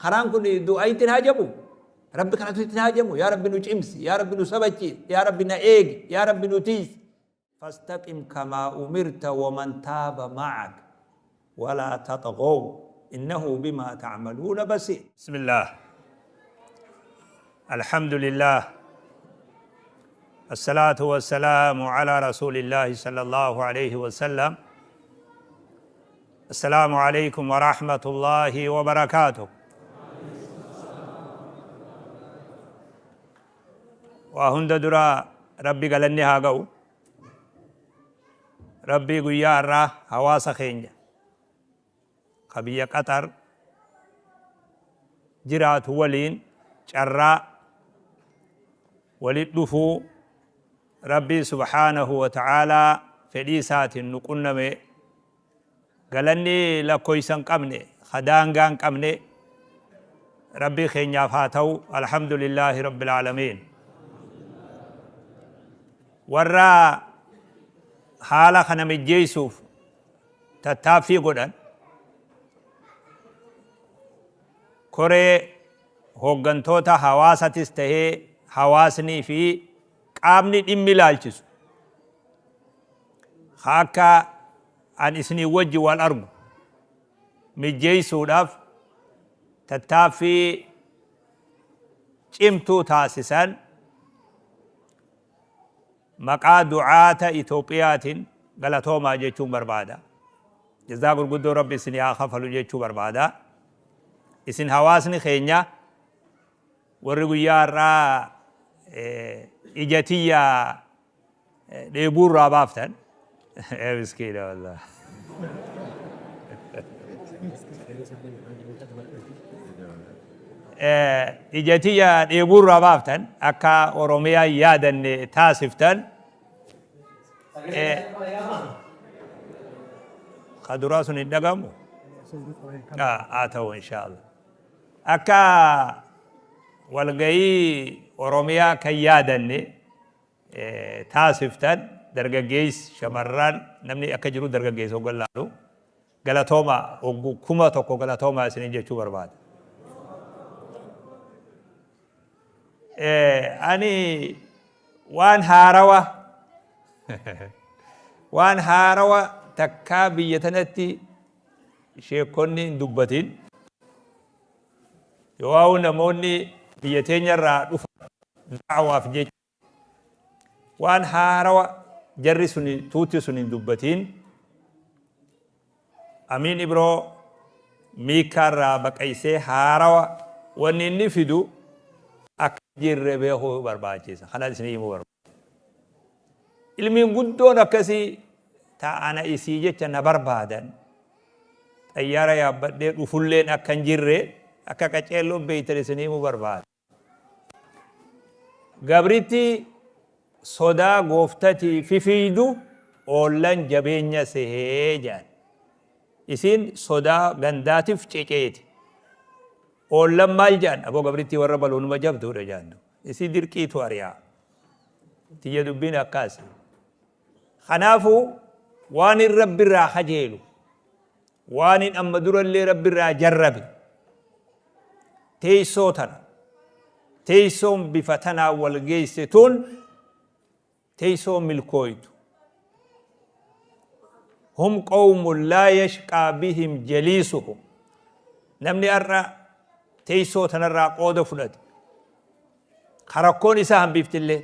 Karaan kun du'aayitti hin haajamu. Rabbi kanatu itti haajamu. Yaa Rabbi nu cimsi, yaa Rabbi nu sabachiisi, yaa Rabbi na eegi, yaa Rabbi nu tiisi. Fastaqim kamaa umirta waman taaba ma'ak walaa taxghaw innahu bimaa ta'maluuna basiir. Bismillaah Alhamdulillaah Assalaatu wassalaamu alaa rasuulillaahi sallallahu aleyhi wasallam Assalaamu aleykum warahmatullaahi wabarakaatuh. Waa hunda dura Rabbi galanni haa ga'u. Rabbii guyyaa har'aa hawaasa keenya ka biyya Qaxar jiraatu waliin carraa walit dhufuu Rabbii subhaanahu wa ta'aalaa fedhii isaatiin nu qunname. Galanni lakkoysa hin qabne, ka daangaa hin qabne Rabbii keenyaaf haa ta'u. Alhamdulillaahi Rabbil Aalamiin. Warra haala kana mijjeessuuf tattaaffii godhan koree hooggantoota hawaasatis tahee hawaasnii fi qaamni dhimmi ilaalchisu ka akka an isinii wajji wal argu mijjeessuudhaaf tattaaffii cimtuu taasisan maqaa du'aata Itoophiyaatiin galatoomaa jechuun barbaada. Jazaa gurguddoo Rabbi isinii haa kafalu jechuu barbaada. Isin hawaasni keenya warri guyyaa har'aa ija tiyya dheebuu irraa baaftan. Ee miskiina wallah. Ija tiyya dheebuu irraa baaftan, akka Oromiyaa yaadanne taasiftan. Ka duraa sun hin dhagamu? Haa ta'u inshaallah. Akka walgayii Oromiyaa kan yaadanne taasiftan, dargaggeessi, shamarran, namni akka jiru dargaggeessa hoggan laalu, galatooma, hoggu 1000 galatoomaa isinin jechuu barbaada. Ani waan haarawa takkaa biyya tanatti sheekonni hin dubbatin yoo namoonni biyya teenyarraa dhufan da'waaf jecha waan haarawa jarri sun tuutti sun hin dubbatin, Amiin Ibroo miikaarraa baqaysee haarawa wanni inni fidu akka jirre beekuu barbaachisa. Kana isinii himuu barbaada. Ilmiin guddoon akkasii ta'ana isii jecha na barbaadan xayyaara yaabbadhee dhufulleen akka hin jirre akka qaceelloon beeytan isinii himuu barbaada. Gabritti sodaa gooftatii fifiiydu oollan jabeenya sehee jedhan. Isiin sodaa gandaatif ceceeti. Oollan maal jedhan? Aboo, gabrittii warra baluunuma jabduudha jedhan. Isii dirqiitu ari'aa. Tiyya dubbiin akkaasi. Kanaafuu waan hin Rabbirraa kajeelu, waan hin amma durallee Rabbirraa jarrabe, teessoo tana, teessoon bifa tanaan wal geesse tun teessoo milkooytu. Hum qawmun laa yashqaa bihim jaliisuhum. Namni har'a teessoo tanarraa qooda fudhate, ka rakkoon isaa hambiftillee,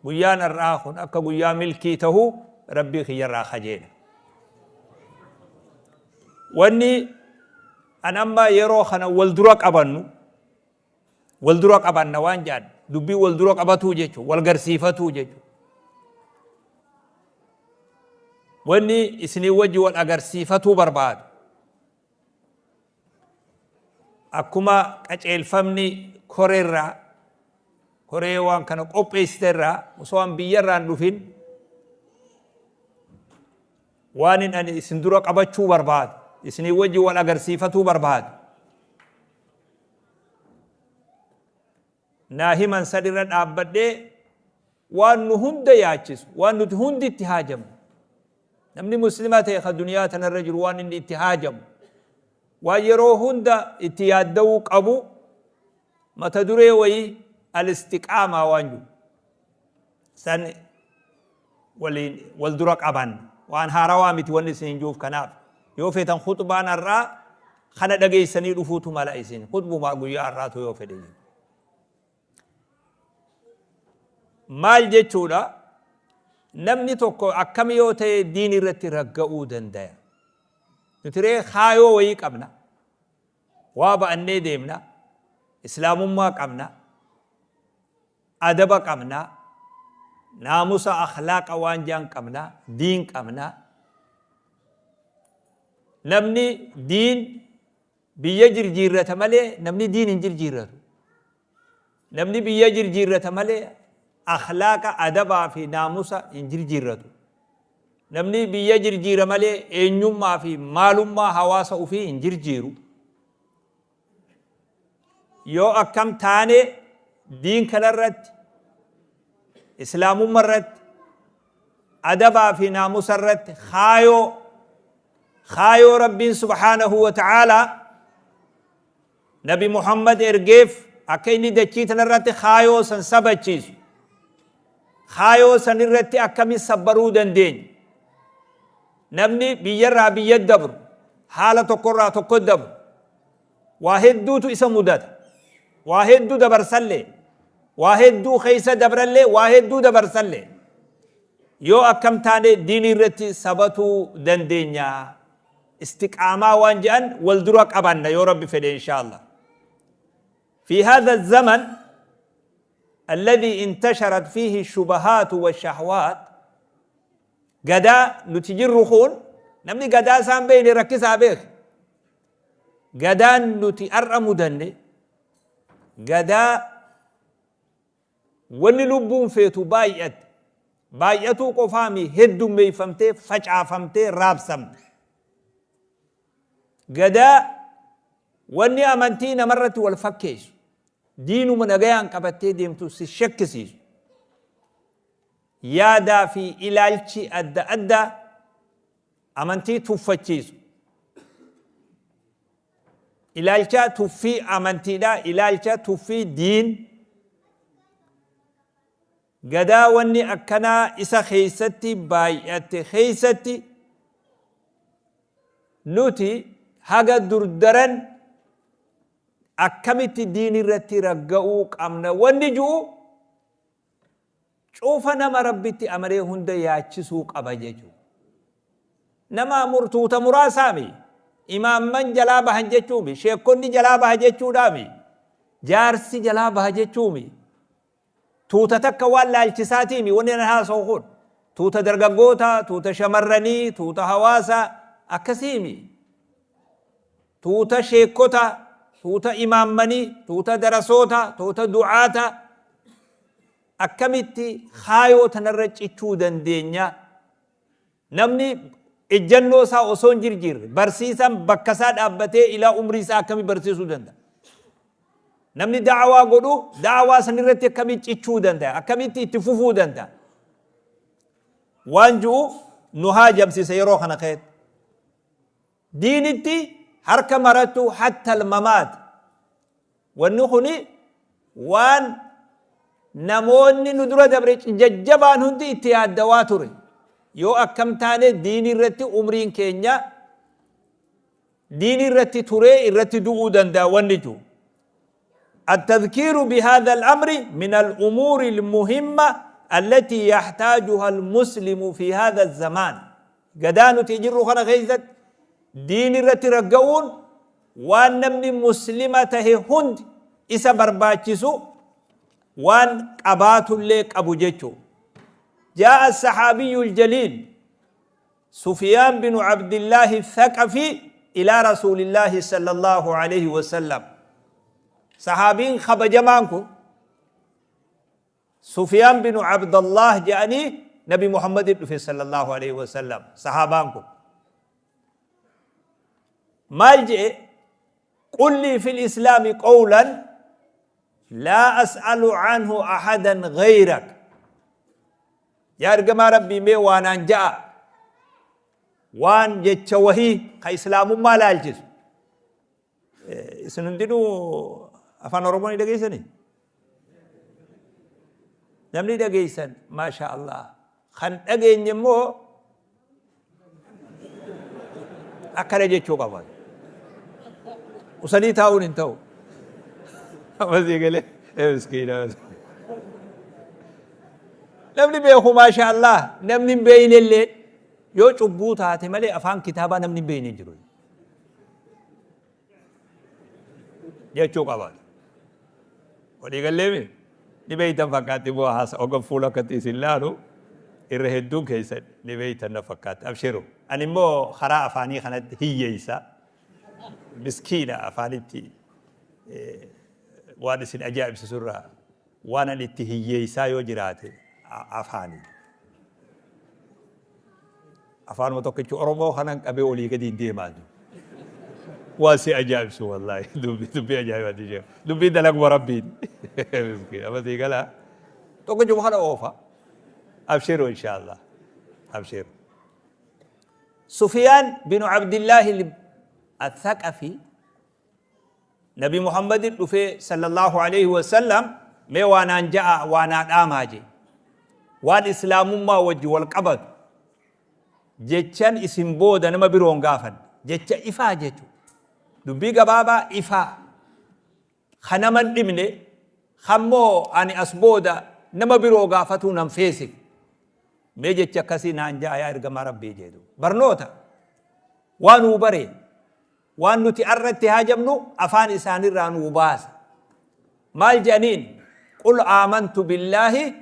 guyyaan har'aa kun akka guyyaa milkii ta'uu Rabbii kiyyarraa kajeela. Wanni an amma yeroo kana wal dura qabannu, wal dura qabanna waan jedhan, dubbii wal dura qabatuu jechuun wal garsiifatuu jechuun, wanni isinii wajji wal agarsiifatuu barbaadu, akkuma qaceelfamni koreerraa, koree waan kana qopheessiterraa, osoo an biyyarraa hin dhufin, waan hin ani isin dura qabachuu barbaadu, isinii wajji wal agarsiifatuu barbaadu, naa himan san irra dhaabbadhee, waan nu hunda yaachisu, waan nuti hundi itti haajamnu, namni Muslima ta'e ka duniyaa tanarra jiru waan inni itti haajamu, Waan yeroo hunda itti yaadda'uu qabu mata duree wayii al-istiqaamaa waan jiru san waliin wal dura qaban. Waan haarawaa miti wanni isin hin juuf. Kanaaf yoo feetan khuxbaan har'aa kana dhageessanii dhufuutu mala. Isin khuxbumaa guyyaa har'aatu yoo fedhe maal jechuudha? Namni tokko akkam yoo ta'e diin irratti ragga'uu dandaya? Nuti ree kaayoo wayii qabna, waa ba'annee deemna, islaamummaa qabna, adaba qabna, naamusa, akhlaaqa waan jaan qabna, diin qabna. Namni diin biyya jirjiirrata malee namni diin hin jirjiirratu. Namni biyya jirjiirrata malee akhlaaqa, adabaa fi naamusa hin jirjiirratu. Namni biyya jirjiira malee eenyummaa fi maalummaa hawaasa ufii hin jirjiiru. Yoo akkam taane diin kanarratti, islaamummaa irratti, adabaa fi naamusa irratti, kaayoo Rabbiin subhaanahu wa ta'aalaa Nabi Muhammad ergeef akka inni dachii tanarratti kaayoo san sabachiisu, kaayoo san irratti akkami sabbaruu dandeenya? Namni biyyarraa biyya dabru, haala tokkorraa tokko dabru, waa hedduutu isa mudata, waa hedduu dabarsallee, waa hedduu keessa dabrallee, waa hedduu dabarsallee, yoo akkam taane diinii irratti sabatuu dandeenya? Istiqaamaa waan jedhan wal dura qabanna yoo Rabbi fedhe, insha Allah. في هذا الزمن الذي انتشرت فيه الشبهات والشهوات، gadaa nuti jirru kun, namni gadaa isaan beeyne rakkisaa beek. Gadaan nuti har'a mudanne gadaa wanni lubbuun feetu baay'atte, baay'atuu qofaami, heddummeeyfamtee, facaafamtee, raabsamte. Gadaa wanni amantii namarratti wal fakkeessu, diinuma nagayaan qabattee deemtu si shakkisiisu, yaadaa fi ilaalchi adda addaa amantii tuffachiisu, ilaalcha tuffii amantiidha, ilaalcha tuffii diin, gadaa wanni akkanaa isa keeysatti baay'atte keeysatti, nuti haga durdaran akkamitti diin irratti ragga'uu qabna? Wanni ji'u cufa nama Rabbitti amanee hunda yaachisuu qaba jechuudha. Nama murtuuta muraasaami. Imaamman jalaa bahan jechuumi. Sheekonni jalaa baha jechuudhaami. Jaarsi jalaa baha jechuumi. Tuuta takka waan laalchisaatiimi wanni nan haasa'u kun. Tuuta dargaggoota, tuuta shamarranii, tuuta hawaasaa akkasiimi. Tuuta sheekota, tuuta imaammanii, tuuta darasoota, tuuta du'aata, akkamitti kaayoo tanarra cichuu dandeenya? Namni ejjannoo isaa osoo hin jirjiirre, barsiisan bakka isaa dhaabbatee ilaa umrii isaa akkamii barsiisuu danda'a? Namni da'awaa godhu da'awaa san irratti akkamitti cichuu danda'a? Akkamitti itti fufuu danda'a? Waan ji'u nu haajamsiisa yeroo kana keessatti. Diinitti harka maratu hatta almamaat. Wanni kuni waan namoonni nu dura dabre jajjabaan hundi itti yaaddawaa ture. Yoo akkam taane diinii irratti umriin keenya diinii irratti turee irratti du'uu danda'a wanni jiru. التذكير بهذا الأمر من الأمور المهمة التي يحتاجها المسلم في هذا الزمان. Gadaa nuti jirru kana keessatti diin irratti ragga'uun waan namni muslima tahe hundi isa barbaachisu, waan qabaatullee qabu jechuu. جاء الصحابي الجليل سفيان بن عبد الله الثقفي إلى رسول الله صلى الله عليه وسلم. صحابين خبجمانكو سفيان بن عبد الله جاني نبي محمد صلى الله عليه وسلم. صحابانكو maal je'e؟ قل لي في الإسلام قولا لا أسأل عنه أحدا غيرك. Yaa ergamaa Rabbii, mee waanaan ja'a, waan jecha wahii ka islaamummaa laalchisu. Isin hundinuu afaan Oromoo ni dhageessanii? Namni dhageessan maasha Allah. Kan dhageenye immoo akkana jechuu qaba. Usanii taa'uun hin ta'u. Amma sii galee miskiina. Namni beeku maasha Allah, namni hin beeyne illee yoo cubbuu taate malee afaan kitaabaa namni hin beeyne hin jiru. Jechuu qaba. Walii galleemi ni beeytan fakkaatti immoo haasa oga fuula akkatti isin laalu irra hedduun keessan ni beeytan na fakkaatti. Abshiru. Ani immoo karaa afaanii kanatti hiyyeessa. Miskiina afaanitti waan isin ajaa'ibsiisu irraa waan ani itti hiyyeessaa yoo jiraate afaanii. Afaanuma tokkichi Oromoo kanan qabee olii gadi hin deemaa jiru. Waan si ajaa'ibsu wallaahi, dubbii ajaa'ibaati ishee. Dubbii dalaguma Rabbiin. Miskiina amma sii galaa. Tokkichuma kana oofa. Abshiru inshaallah. Abshiru. Sufiyaan binu Abdillaahi Athaqafi Nabi Muhammadin dhufee sallallahu alaihi wasallam, mee waa naan ja'a, waa naa dhaamaa jee. Waan islaamummaa wajji wal qabatu jechan isin booda nama biroon gaafadhe. Jecha ifaa jechu. Dubbii gabaabaa ifaa. Ka nama hin dhibne, kammoo ani as booda nama biroo gaafatuu nan feesif. Mee jecha akkasii naan ja'a yaa ergamaa Rabbii jedhu. Barnoota. Waa nuu bare. Waan nuti arra itti haajamnu afaan isaanirraa nuu baasa. Maal jedhaniin? Qul aamantu billaahi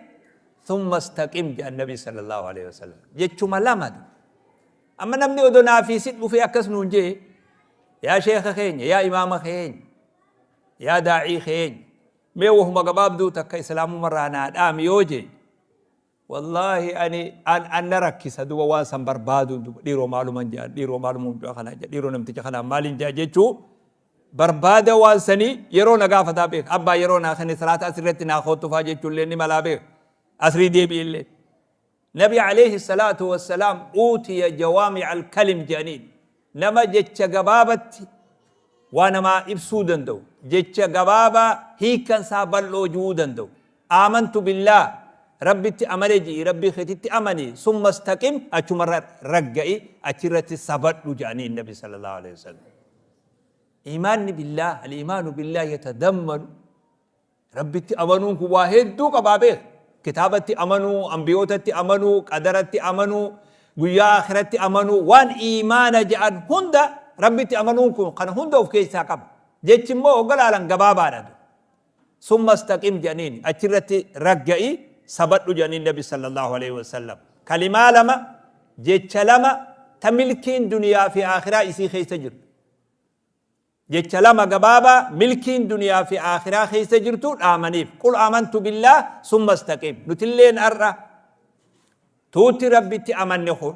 thumma istaqim jedhan Nabi sallallahu alaihi wasallam. Jechuma lamatu. Amma namni odoo naafii si dhufee akkas nuun jee, yaa sheeka keenya, yaa imaama keenya, yaa daa'ii keenya, mee wahuma gabaabduu takka islaamumarraa naa dhaami yoo jee, wallaahi ani an na rakkisa duba waan san barbaadu duba dhiiroo maaluman jedhan, dhiiroo maaluman mucaa kanaa jedha, dhiiroo namticha kanaa maalin jedha jechuu barbaada. Waan sanii yeroo na gaafataa beeka, abbaa yeroo naa kenne salaata asirratti naa koottufaa jechuullee ni malaa beeka, asrii deebi'illee. Nabi alayhi salaatu wassalaam uutiya jawaami'a alkalim jedhaniin, nama jecha gabaabatti waa namaa ibsuu danda'u, jecha gabaabaa hiikkan isaa bal'oo ji'uu danda'u. Aamantu billaah, Rabbitti amane ji'i, Rabbii keetitti amani, summa istaqim, achumarra ragga'i, achirratti sabadhu jedhaniin Nabi sallallahu alaihi wasallam. Imaanni billaah, al-imaanu billaah yatadammanu, Rabbitti amanuun kun waa hedduu qabaa beeka. Kitaabatti amanuu, ambiyootatti amanuu, qadaratti amanuu, guyyaa akhiratti amanuu, waan imaana jedhan hunda Rabbitti amanuun kun kana hunda of keessaa qaba. Jechi immoo hogga laalan gabaabaadha. Summa istaqim jedhaniin, achirratti ragga'i, sabadhu jedhaniin Nabi sallallahu alaihi wasallam. Kalimaa lama, jecha lama ta milkiin duniyaa fi akhiraa isii keessa jirtu. Jecha lama gabaabaa milkiin duniyaa fi akhiraa keessa jirtu dhaamaniif. Qul amantu billaah summa istaqim. Nutilleen har'a tuutti Rabbitti amanne kun,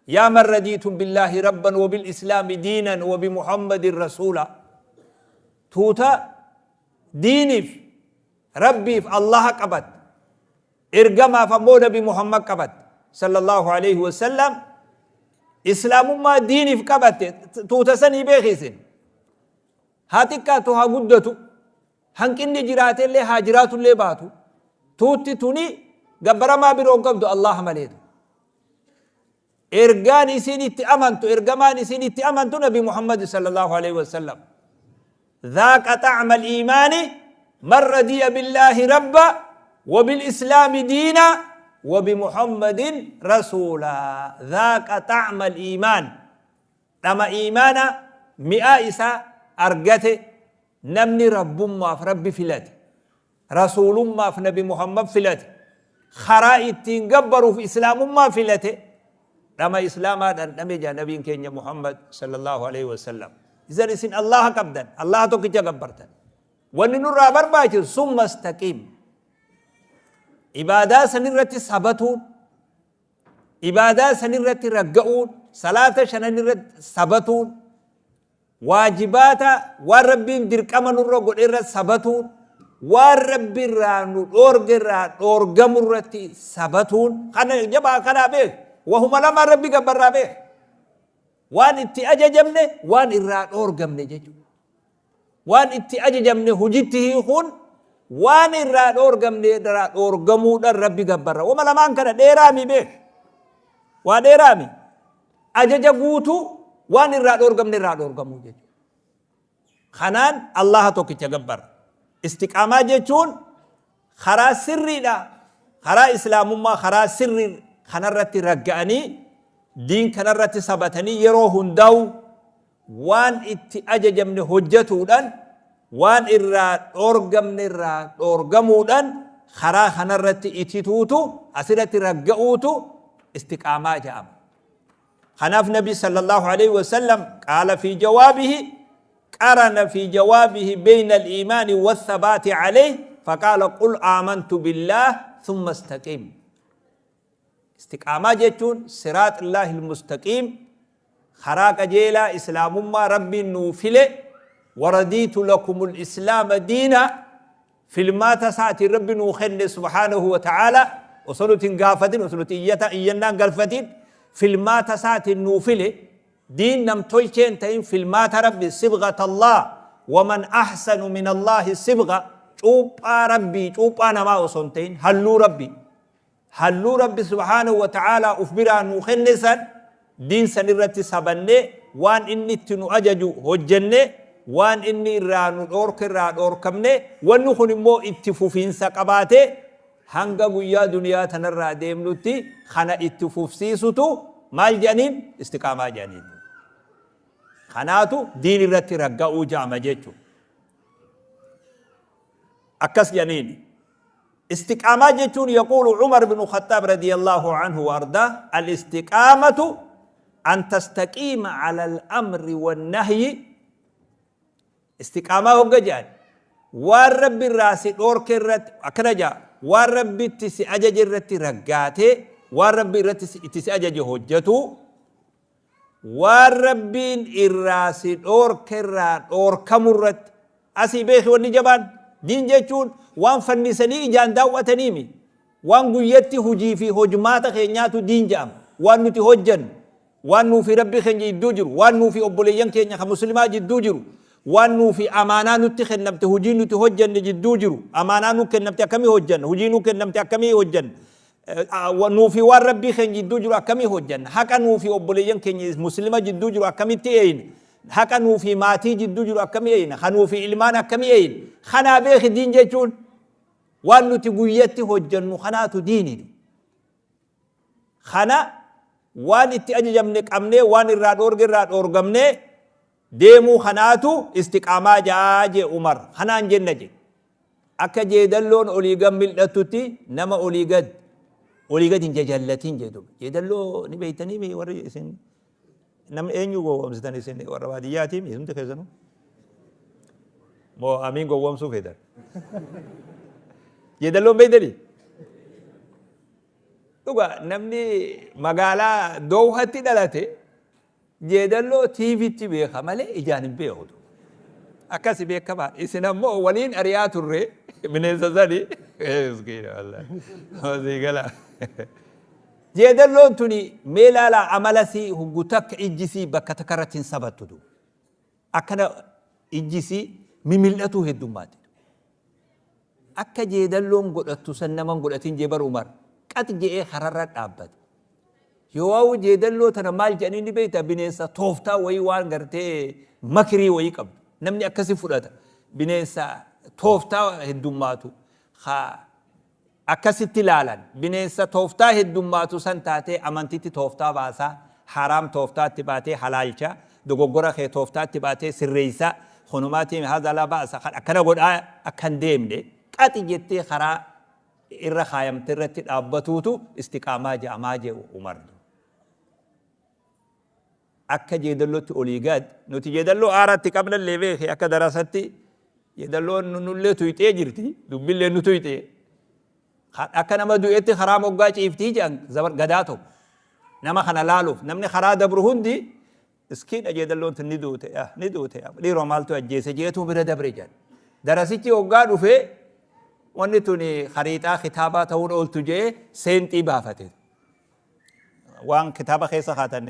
yaa man radiitum billaahi rabban wa bil islaami diinan wa bi Muhammadin rasuula, tuuta diiniif Rabbiif Allaha qabat, ergamaaf ammoo Nabi Muhammad qabat sallallahu alaihi wasallam, islaamummaa diiniif qabatte, tuuta sanii beekisin. Haa xiqqaatu haa guddatu, hanqinni jiraatellee haa jiraatullee baatu, tuutti tuni gabbaramaa biroo hin qabdu Allaha maleetu. Ergaan isin itti amantu, ergamaan isin itti amantu Nabi Muhammad sallallahu alaihi wasallam. ذاق طعم الإيمان من رضي بالله ربا وبالإسلام دينا وبمحمد رسولا. ذاق طعم الإيمان، dhama iimaana mi'aa isaa argate namni rabbummaaf Rabbi filate, rasuulummaaf Nabi Muhammad filate, karaa ittiin gabbaruuf islaamummaa filate, dhama islaamaa dhandhame jaa nabiin keenya Muhammad sallallahu alaihi wasallam. Isan isin Allaha qabdan, Allaha tokkicha gabbartan. Wanni nurraa barbaachisu summa istaqim, ibaadaa sanirratti sabatuun, ibaadaa sanirratti ragga'uun, salaata shanan irratti sabatuun, waajibaata waan Rabbiin dirqama nurra godhe irra sabatuun, waan Rabbi irraa nu dhoorge irraa dhoorgamu irratti sabatuun kana jabaa kanaa beek. Wahuma lamaan Rabbi gabbarraa beek. Waan itti ajajamne, waan irraa dhoorgamne jechuudha. Waan itti ajajamne hujitti hiikuun, waan irraa dhoorgamne irraa dhoorgamuudhaan Rabbi gabbarra. Wama lamaan kana dheeraami beek. Waa dheeraami. Ajaja guutuu, waan irraa dhoorgamne irraa dhoorgamuu jechuudha. Kanaan Allaha tokkicha gabbarra. Istiqaamaa jechuun karaa sirriidha. Karaa Islaamummaa, karaa sirrii kanarratti ragga'anii, diin kanarratti sabatanii, yeroo hundaa'u waan itti ajajamne hojjetuudhaan, waan irraa dhoorgamne irraa dhoorgamuudhaan, karaa kanarratti itituutu, asirratti ragga'uutu istiqaamaa jedhama. Kanaaf Nabi sallallahu alaihi wasallam qaala fi jawaabihi, qarana fi jawaabihi bayna al-iimaani wath-thabaati alayhi, faqaala: qul aamantu billaah thumma istaqim. Istiqaamaa jechuun siraax illaahi almustaqiim, karaa qajeelaa Islaamummaa Rabbiin nuu file, waradiitu lakumul islaama diina, filmaata isaatiin Rabbi nuu kenne subhaanahu wa ta'aala, osoo nuti hin gaafatin, osoo nuti iyyata iyyannaan galfatin, filmaata isaatiin nuu file. Diin nam tolcheen ta'in, filmaata Rabbi, sibghat Allah, waman ahsanu min Allahi sibgha, cuuphaa Rabbii, cuuphaa namaa osoo hin ta'in, halluu Rabbii, halluu Rabbi subhaanahu wa ta'aala uf biraa nuu kenne san, diin san irratti sabannee, waan inni itti nu ajaju hojjenne, waan inni irraa nu dhoorke irraa dhoorkamne, wanni kun immoo itti fufiinsa qabaate hanga guyyaa duniyaa tanarraa deemnutti kana itti fufsiisutu maal jedhaniin? Istiqaamaa jedhaniin. Kanaatu diin irratti ragga'uu jedhama jechuudha. Akkas jedhaniin. Istiqaamaa jechuun, yaquulu Umar bin Khattaab radiyallahu anhu wa ardaa, al-istiqaamatu an tastaqiima ala al-amri wan-nahyi. Istiqaamaa hogga jedhan, waan Rabbi irraa si dhoorke irratti akkana jedha, waan Rabbi itti si ajaje irratti raggaatee, waan Rabbi irratti itti si ajaje hojjetu, waan Rabbiin irraa si dhoorke irraa dhoorkamu irratti. Asii beeki, wanni jabaan diin jechuun waan fannisanii ijaan daawwataniimi. Waan guyyatti hujii fi hojmaata keenyaatu diin jedhama. Waan nuti hojjannu, waan nuu fi Rabbi keenya jidduu jiru, waan nuu fi obboleeyyan keenya kan Muslimaa jidduu jiru, waan nuu fi amaanaa nutti kennamte, hujii nuti hojjanne jidduu jiru. Amaanaa nu kennamte akkamii hojjanna? Hujii nu kennamte akkamii hojjanna? Nuu fi waan Rabbii keenya jidduu jiru akkamii hojjanna? Haqa nuu fi obboleeyyan keenya Muslima jidduu jiru akkamitti eeyna? Haqa nuu fi maatii jidduu jiru akkamii eeyna? Ka nuu fi ilmaan akkamii eeyna? Kanaa beeki, diin jechuun waan nuti guyyatti hojjannu kanaatu diini. Kana waan itti ajajamne qabnee, waan irraa dhoorge irraa dhoorgamnee deemuu kanaatu istiqaamaa jaa jee Umar. Kanaan jenna je. Akka jeedalloon olii gad mil'attutti nama olii gad hin jajallatin jedhu. Jeedalloo ni beeytanii mi warri isin? Namni eenyu gowwoomsitan isin? Warra baadiyyaatii mi hundi keessanuu? Moo amiin gowwoomsuu feetan? Jeedalloon beeytanii? Dhuga, namni magaalaa Doohatti dhalate jeedalloo TVtti beeka malee ijaan hin beeku. Akkasi beekamaa. Isin ammoo waliin ari'aa turre bineensa sani. Miskiina wallahi. Hojii gala. Jeedalloon tuni mee ilaalaa, amala sii huggu takka ijji sii bakka takka irratti hin sabattu. Akkana ijji sii mimil'atuu heddummaatti. Akka jeedalloon godhattu san naman godhatin jee bar Umar. Qax je'ee kararra dhaabbate. Yoo jeedalloo tana maal jedhanii ni beekta? Bineensa tooftaa wayii, waan gartee makirii wayii qabdu. Namni akkasi fudhata. Bineensa tooftaa heddummaatu. Akkasitti ilaalan. Bineensa tooftaa heddummaatu san taatee amantitti tooftaa baasaa, haraam tooftaatti baatee halaalcha, dogoggora kee tooftaatti baatee sirreessa, kunumaatiin haza laa ba'asa kan akkana godhaa akka hin deemne, qaxi jettee karaa irra kaayamte irratti dhaabbatuutu istiqaamaa jedhamaa jee Umar. Akka jeedallootti olii gad, nuti jeedalloo aaratti qabnallee beeki, akka darasatti jeedalloon nullee tuyxee jirti, dubbillee nu tuyxee. Akka nama du'etti karaa moggaa ciiftii jedhan gadaa tokko. Nama kana laaluuf namni karaa dabru hundi, "Iskiidha, jeedalloon tun ni duute, ni duute, dhiiroo maaltu ajjeese?" jeetuu bira dabre jedhan. Darasichi hoggaa dhufee, wanni tun khariixaa kitaabaa ta'uun ooltu jee seenxii baafate. Waan kitaaba keessa kaatan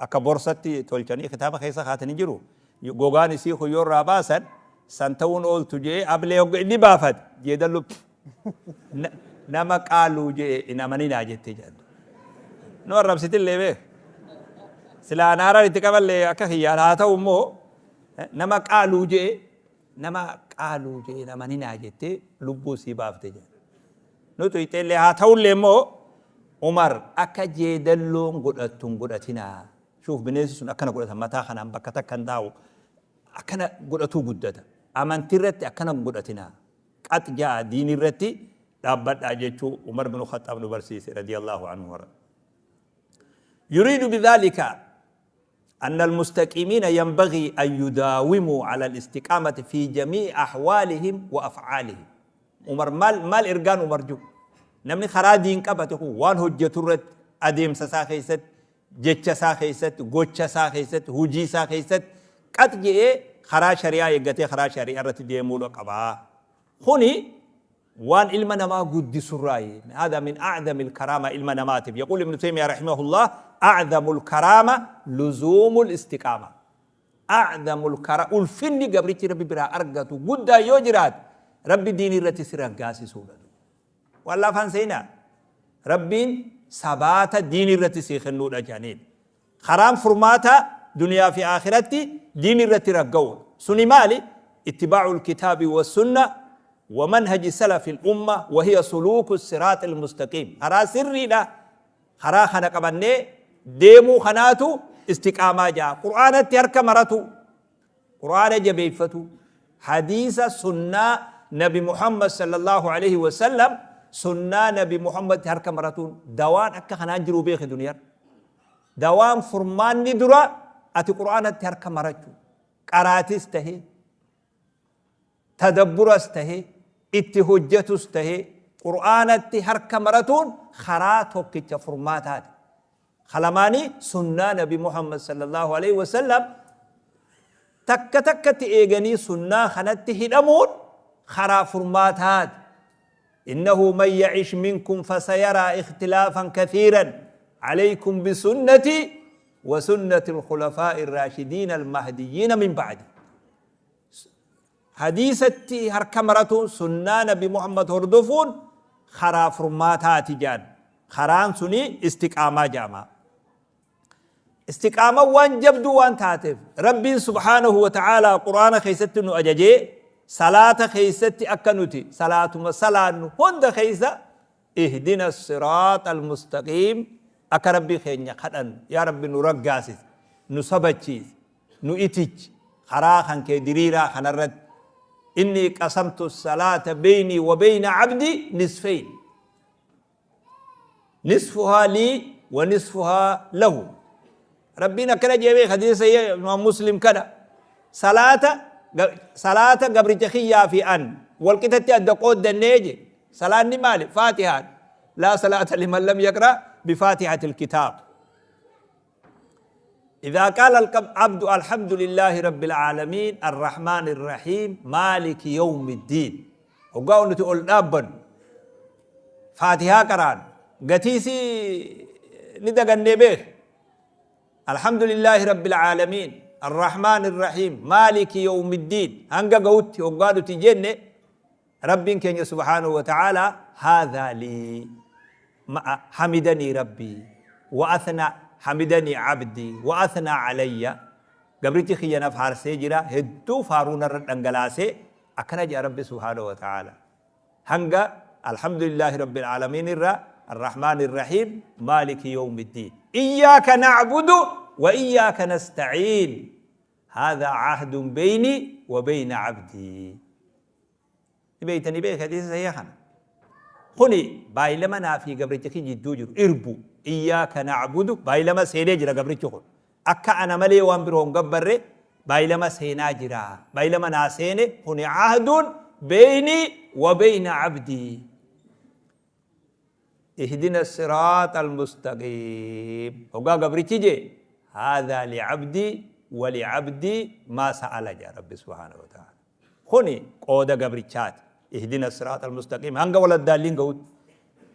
Akka borsatti tolchanii kitaaba keessa kaatanii jiru. Gogaan isii kun yoo irraa baasan san ta'uun ooltu jee ablee hogga inni baafate jeedallu nama qaaluu jee hin amaninaa jettee jedhu. Nu arrabsitillee beek. Silaa naaraan itti qaballee akka kiyyaan haa ta'u immoo nama qaaluu jee nama qaaluu jee hin amaninaa jettee lubbuu sii baafte jedhu. Nutu ixeellee haa ta'ullee immoo Umar akka jeedalloon godhattu hin godhatinaa. Shuuf, bineensi sun akkana godhata, mataa kanaan bakka takka hin taa'u. Akkana godhatuu guddata. Amantii irratti akkana hin godhatinaa. Qax ja'a diinii irratti dhaabbadhaa jechuu Umar bin Khaxxaab nu barsiise radiyallahu anhu. يريد بذلك أن المستقيمين ينبغي أن يداوموا على الاستقامة في جميع أحوالهم وأفعالهم. عمر maal maal ergaan Umar jiru. Namni karaa diin qabate kun waan hojjetu irratti, adeemsa isaa keessatti, jecha isaa keessatti, gocha isaa keessatti, hojii isaa keessatti qax je'ee karaa shari'aa eeggatee karaa shari'aa irratti deemuudha qabaa. Kuni waan ilma namaa guddisurraayi. هذا من أعظم الكرامة ilma namaatiif. يقول ابن تيمية رحمه الله: أعظم الكرامة لزوم الاستقامة. أعظم الكرامة, ulfinni gabrichi Rabbi biraa argatu guddaa yoo jiraate, Rabbi diinii irratti si raggaasisuudha. Waan lafaan seenaa. Rabbiin sabaata diinii irratti sii kennuudha jedhaniin. Karaan furmaata duniyaa fi akhiratti diinii irratti ragga'uudha. Suni maali? اتباع الكتاب والسنة ومنهج سلف الأمة، وهي سلوك الصراط المستقيم. karaa sirriidha. Karaa kana qabannee deemuu kanaatu istiqaamaa jaa. Qur'aanatti harka maratu. Qur'aana jabeeffatu. Hadiisa sunnaa Nabi Muhammad sallallahu alaihi wasallam, sunnaa Nabi Muhammad harka maratuun dawaan akka kanaan jiru beeke duniyaan. Dawaan furmaanni dura ati Qur'aanatti harka marachuu. Qaraatis tahee, tadabburas tahee, itti hojjetus tahee, Qur'aanatti harka maratuun karaa tokkicha furmaataati. Kalamaanii sunnaa Nabi Muhammad sallallahu alaihi wasallam takka takkatti eeganii sunnaa kanatti hidhamuun karaa furmaataati. إنه من يعش منكم فسيرى اختلافا كثيرا، عليكم بسنتي وسنة الخلفاء الراشدين المهديين من بعدي. Hadiisatti harka maratuun, sunnaa Nabi Muhammad hordofuun karaa furmaataati jedhan. Karaan suni istiqaamaa jedhama. Istiqaamaa waan jabduu waan taateef Rabbiin subhaanahu wa ta'aalaa Quraana keessatti nu ajajee, salaata keessatti akka nuti salaatuma salaannu hunda keessa اهدنا الصراط المستقيم akka Rabbii keenya kadhannu, yaa Rabbi nu raggaasis, nu sabachiis, nu itich karaa kan kee diriiraa kanarratti. إني قسمت الصلاة بيني وبين عبدي نصفين، نصفها لي ونصفها له. ربنا كان جيبي حديث إمام مسلم كذا. صلاة صلاة gabricha kiyyaa fi an walqixatti adda qooddannee. صلاة maali? فاتحة. لا صلاة لمن لم يقرأ بفاتحة الكتاب. إذا قال العبد الحمد لله رب العالمين الرحمن الرحيم مالك يوم الدين، وقالوا تقول نابن فاتحة قران قتيسي ندق به، الحمد لله رب العالمين الرحمن الرحيم مالك يوم الدين هنگا قوت وقالوا تجنة، ربي كان سبحانه وتعالى هذا لي، حمدني ربي وأثنى، حمدني عبدي وأثنى علي. Gabrichi kiyya na faarsee jira, hedduu faaruu narra dhangalaasee, akkana jedha Rabbi subhaanahu wa ta'ala. Hanga الحمد لله رب العالمين irra الرحمن الرحيم مالك يوم الدين إياك نعبد وإياك نستعين، هذا عهد بيني وبين عبدي. Beeytanii beeka hadiisa sahiha kana. Kuni baay'ilama naa fi gabricha kiyya jidduu jiru irbu. إياك نعبد baay'ilama seenee jira. Gabrichi kun akka ana malee waan biroo hin gabbarre baay'ilama seenaa jira, baay'ilama naa seene. Kuni عهد بيني وبين عبدي. اهدنا الصراط المستقيم وقال gabrichi je هذا لعبدي ولعبدي ما سأل يا رب سبحانه وتعالى. Kuni qooda gabrichaati. اهدنا الصراط المستقيم hanga ولا الضالين قود،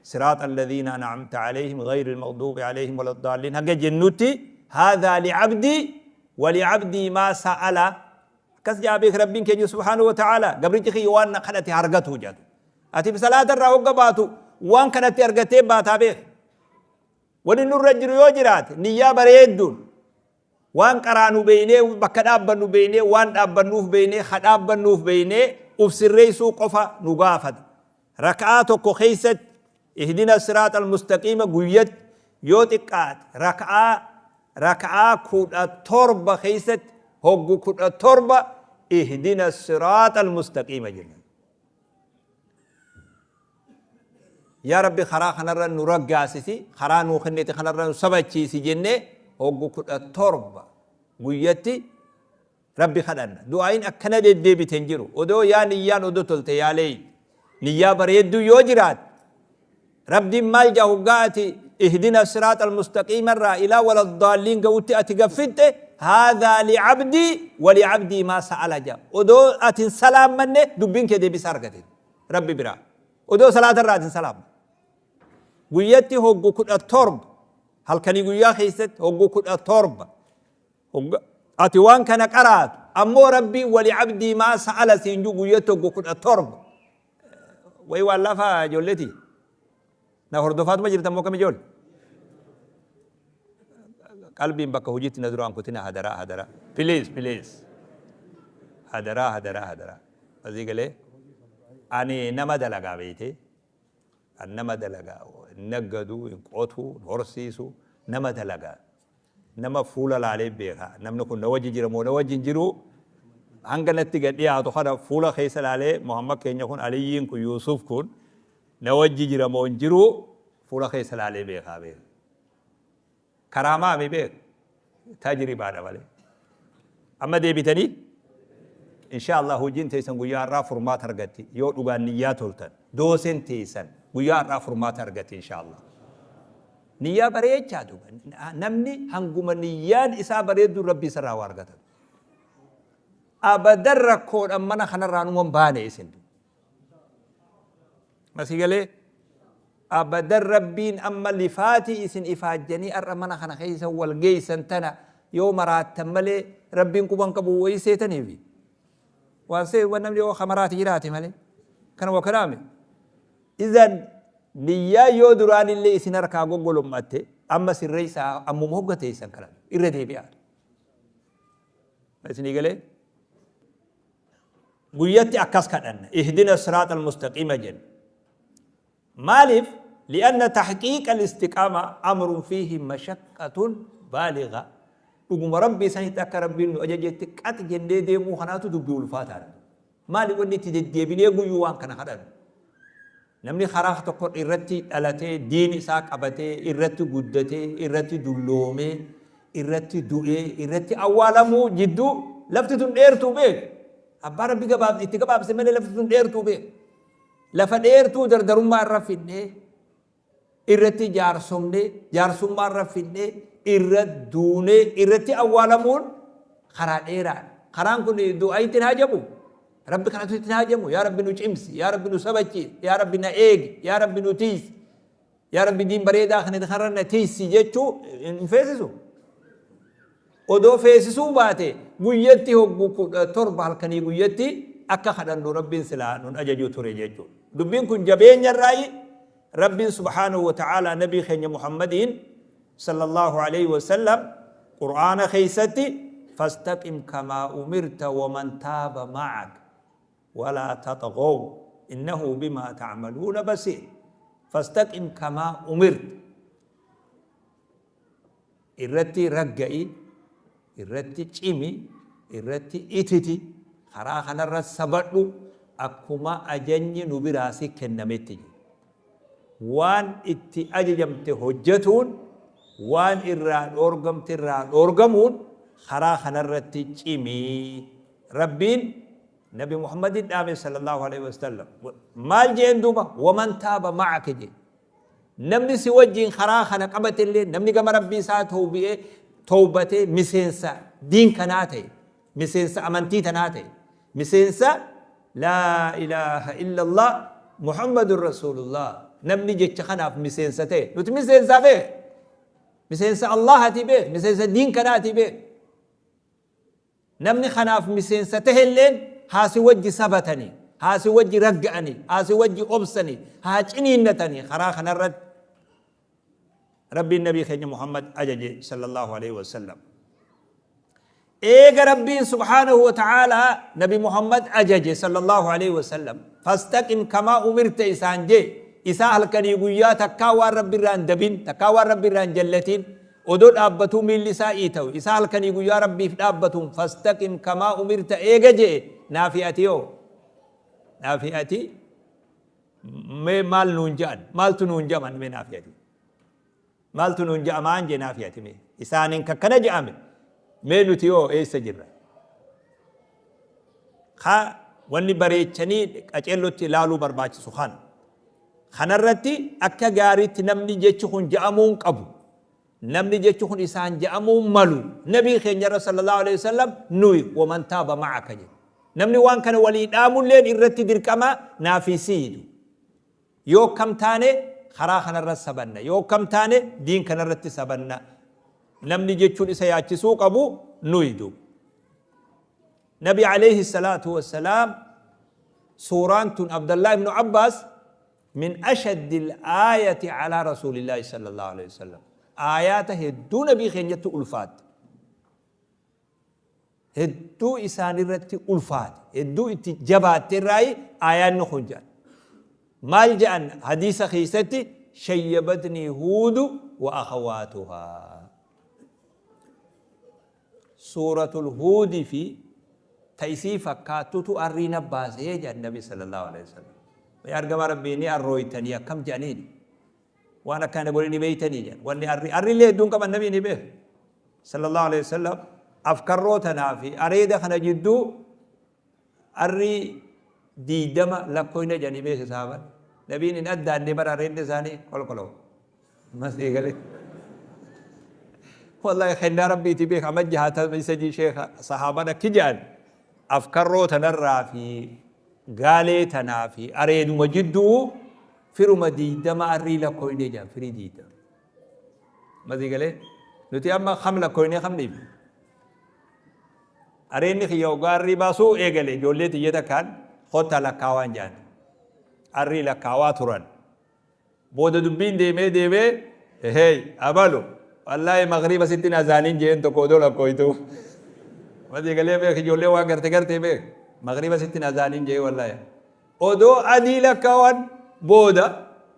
صراط الذين أنعمت عليهم غير المغضوب عليهم ولا الضالين hanga jennutti. Haadhaa licabdii walicabdii maa sa'ala. Akkas jaa beek Rabbiin keenya subhaanahu wa ta'ala, gabrichi kiyya waan na kadhate argatu jedhu. Ati salaata irraa hogga baatu waan kanatti argattee baataa beek. Wani nurra jiru yoo jiraate, niyyaa bareedduun waan qaraanu beeynee, bakka dhaabbannu beeynee, waan dhaabbannuuf beeynee, ha dhaabbannuuf beeynee uf sirreessuu qofa nu gaafata. Rak'aa tokko keessatti ihdina siraaxa almustaqiima guyyatti yoo xiqqaate rak'aa 17 keessatti hoggu 17 ihdina siraaxa almustaqiima jenna. Yaa Rabbi, karaa kanarra nu raggaasisi, karaa nuu kennite kanarra nu sabachiisi jennee hoggu 17 guyyatti Rabbi kadhanna. Du'aayin akkana deddeebite hin jiru. Odoo yaa niyyaan odoo tolte, yaa leeyi. Niyyaa bareedduu yoo jiraate, Rabbiin maal jaa hoggaa ati ihdina siraaxa almustaqiima irraa ilaa waladdaalliin ga'utti ati gaffitte? Haadhaa licabdii walicabdii maa sa'ala jaa. Odoo ati hin salaammanne dubbiin kee deebisa argate Rabbi biraa. Odoo salaata irraa ati hin salaammanne. Guyyatti hoggu 17, halkanii guyyaa keessatti hoggu 17 ati waan kana qaraatu, ammoo Rabbiin walicabdii maa sa'ala siin jiru guyyatti hoggu 17. Wayi waan lafaa ijoolleeti. Na hordofaatuma jirtan moo kam ijoolle? Qalbiin bakka hojiitti na duraan kutina, hadaraa hadaraa. Please, please. Hadaraa hadaraa hadaraa. Asii galee ani nama dalagaa beeyte. Ani nama dalagaa, hin naggadu, hin qotu, hin horsiisu, nama dalagaa. Nama fuula laalee beeka. Namni kun na wajji jira moo na wajji hin jiru, hanga natti gad dhiyaatu kana fuula keessa laalee, Muhammad keenya kun, Aliyyiin kun, Yuusuf kun na wajji jira moo hin jiru, fuula keessa laalee beekaa beeka. Karaamaa mi beek, tajribaadha malee. Amma deebitanii insha Allah hojiin teessan guyyaa har'aa furmaata argatti yoo dhugaan niyyaa toltan. Dooseen teessan guyyaa har'aa furmaata argatti insha Allah. Niyyaa bareechaa duuba. Namni hanguma niyyaan isaa bareeddu Rabbi isarraa waa argata. Abadan rakkoodhaan mana kanarraa numa hin baane isin. Asii galee abadan Rabbiin amma lifaatii isin ifaajjanii har'a mana kana keessa wal geessan tana yoo maraattan malee Rabbiin quban qabu wayii seetaniifi. Waan see waan namni yoo kamaraati jiraate malee. Kana waa kanaame. Izan niyyaa yoo duraan illee isin harkaa goggolommatte, amma sirreessaa, ammuma hogga teessan kana irra deebi'aa. Isinii galee? Guyyatti akkas kadhanna. Ihdina siraaxa almustaqiima jenna. Maaliif? Li'anna tahqiiqa al-istiqaama amrun fiihi mashaqqatun baaliga. Dhuguma Rabbii sanitti akka Rabbiin nu ajajetti qax jennee deemuu kanaatu dubbii ulfaataadha. Maali wanni itti deddeebinee guyyuu waan kana kadhannu? Namni karaa tokko irratti dhalatee, diin isaa qabatee, irratti guddatee, irratti dulloomee, irratti du'ee, irratti awwaalamuu jidduu lafti tun dheertuu beek. Abbaa Rabbi gabaab itti gabaabse malee lafti tun dheertuu beek. Lafa dheertuu dardarummaa irra fidnee, irratti jaarsomnee, jaarsummaa irra fidnee, irra duunee, irratti awwaalamuun karaa dheeraadha. Karaan kun du'aayitti hin hajamu. Rabbi kanatu itti hin hajamu. Yaa Rabbi nu cimsi, yaa Rabbi nu sabachiisi, yaa Rabbi na eegi, yaa Rabbi nu tiisi, yaa Rabbi diin bareedaa kana kanarra na tiisi jechuu hin feesisu. Odoo feesisuu baate guyyatti hoggu 17 halkanii guyyatti akka kadhannu Rabbiin silaa nun ajaju ture jechuudha. Dubbiin kun jabeenya irraayi. Rabbiin subhaanahu wa ta'aalaa nabii keenya Muhammadiin sallallahu alayhi wa sallam Qur'aana keessatti fastaqim kamaa umirta waman taaba ma'ak walaa taxghaw innahu bimaa ta'maluuna basiir. Fastaqim kamaa umirta, irratti ragga'i, irratti cimi, irratti ititi, karaa kanarra sabadhu akkuma ajajni nu biraa si kennametti jedhe. Waan itti ajajamte hojjetuun, waan irraa dhoorgamte irraa dhoorgamuun karaa kanarratti cimi. Rabbiin Nabi Muhammadin dhaame sallallahu alaihi wasallam. Maal jeen duuba? Waman taaba ma'aka jee. Namni si wajjin karaa kana qabate illee, namni gama Rabbii isaa tawbi'ee tawbatee miseensa diin kanaa ta'e, miseensa amantii tanaa ta'e, miseensa laa ilaaha illallah Muhammadun Rasuulullah, namni jecha kanaaf miseensa ta'e, nuti miseensaa beek. Miseensa Allahati beek, miseensa diin kanaati beek. Namni kanaaf miseensa tahelleen haa si wajji sabatanii, haa si wajji ragga'anii, haa si wajji obsanii, haa ciniinnatanii karaa kanarratti Rabbiin Nabii keenya Muhammad ajaje sallallahu alaihi wasallam. Eega Rabbiin subhaanahu wa ta'aalaa Nabi Muhammad ajaje sallallahu alaihi wasallam, fastaqim kamaa umirta isaan jee, isaa halkanii guyyaa takkaa waan Rabbi irraa hin dabin, takkaa waan Rabbi irraa hin jallatin, odoo dhaabbatuu miilli isaa iita'u, isaa halkanii guyyaa Rabbiif dhaabbatuun fastaqim kamaa umirta eega jee, naafi ati yoo? Naafi ati mee maal nuun ja'an? Maaltu nuun ja'aman mee naafi ati? Maaltu nuun ja'amaan jee naafi ati mee? Isaaniin kakkana ja'ame mee nuti yoo eessa jirra? Ka wanni bareechanii qaceellotti ilaaluu barbaachisu kana. Kanarratti akka gaariitti namni jechi kun ja'amuu hin qabu. Namni jechi kun isaan ja'amuu malu. Nabii keenyarra sallallahu alaihi wasallam nuyi waman taaba ma'aka jedhe. Namni waan kana walii dhaamulleen irratti dirqama naafi siidu. Yoo kam taane karaa kanarra sabanna. Yoo kam taane diin kanarratti sabanna. Namni jechuun isa yaachisuu qabu nuyi duuba. Nabi alayhi salaatu wassalaam suuraan tun Abdallah ibnu Abbaas min ashaddi al-aayati ala rasuulillahi sallallahu alayhi wasallam. Aayaata hedduu nabii keenyatti ulfaatte. Hedduu isaanirratti ulfaate. Hedduu itti jabaatte irraayi aayaanni kun jedhan. Maal jedhan hadiisa keessatti? Shayyabatnii Huudu wa akhawaatuhaa. Suuratul Huudi fi ta isii fakkaattutu arrii na baasee jedhan Nabi sallallahu alaihi wasallam. Yaa ergamaa Rabbii ni arrooytanii akkam jedhaniin? Waan akkana godhe ni beeytanii jedhan. Wanni arrii arrillee hedduun qaban Nabii ni beeka. Sallallahu alaihi wasallam afkarroo tanaa fi areeda kana jidduu arrii 20 lakkoyna jedhanii beeka saaban. Nabiin hin addaanne bara areedni isaanii kolkoloo. Ammas eegale. Wallahi kennaa Rabbiiti beeka amma 63 sheekha sahaaban akki jedhan afkarroo tanarraa fi gaalee tanaa fi areeduma jidduu firuma 20 arrii lakkoyne jedhan firii 20. Ammas eegalee nuti amma kam lakkoynee kam dhiifne. Areenni kiyya hoggaa arrii baasuu eegale ijoollee tiyya takkaan kottaa lakkaawaan jedhan. Arrii lakkaawaa turan. Booda dubbiin deemee deemee hey abalu wallaahi magriiba sitti hin azaanin jeen tokko odoo lakkooytu. Ammas eegalee beek ijoollee waan garte gartee beek magriiba sitti hin azaanin jee wallaahi. Odoo adii lakkaawan booda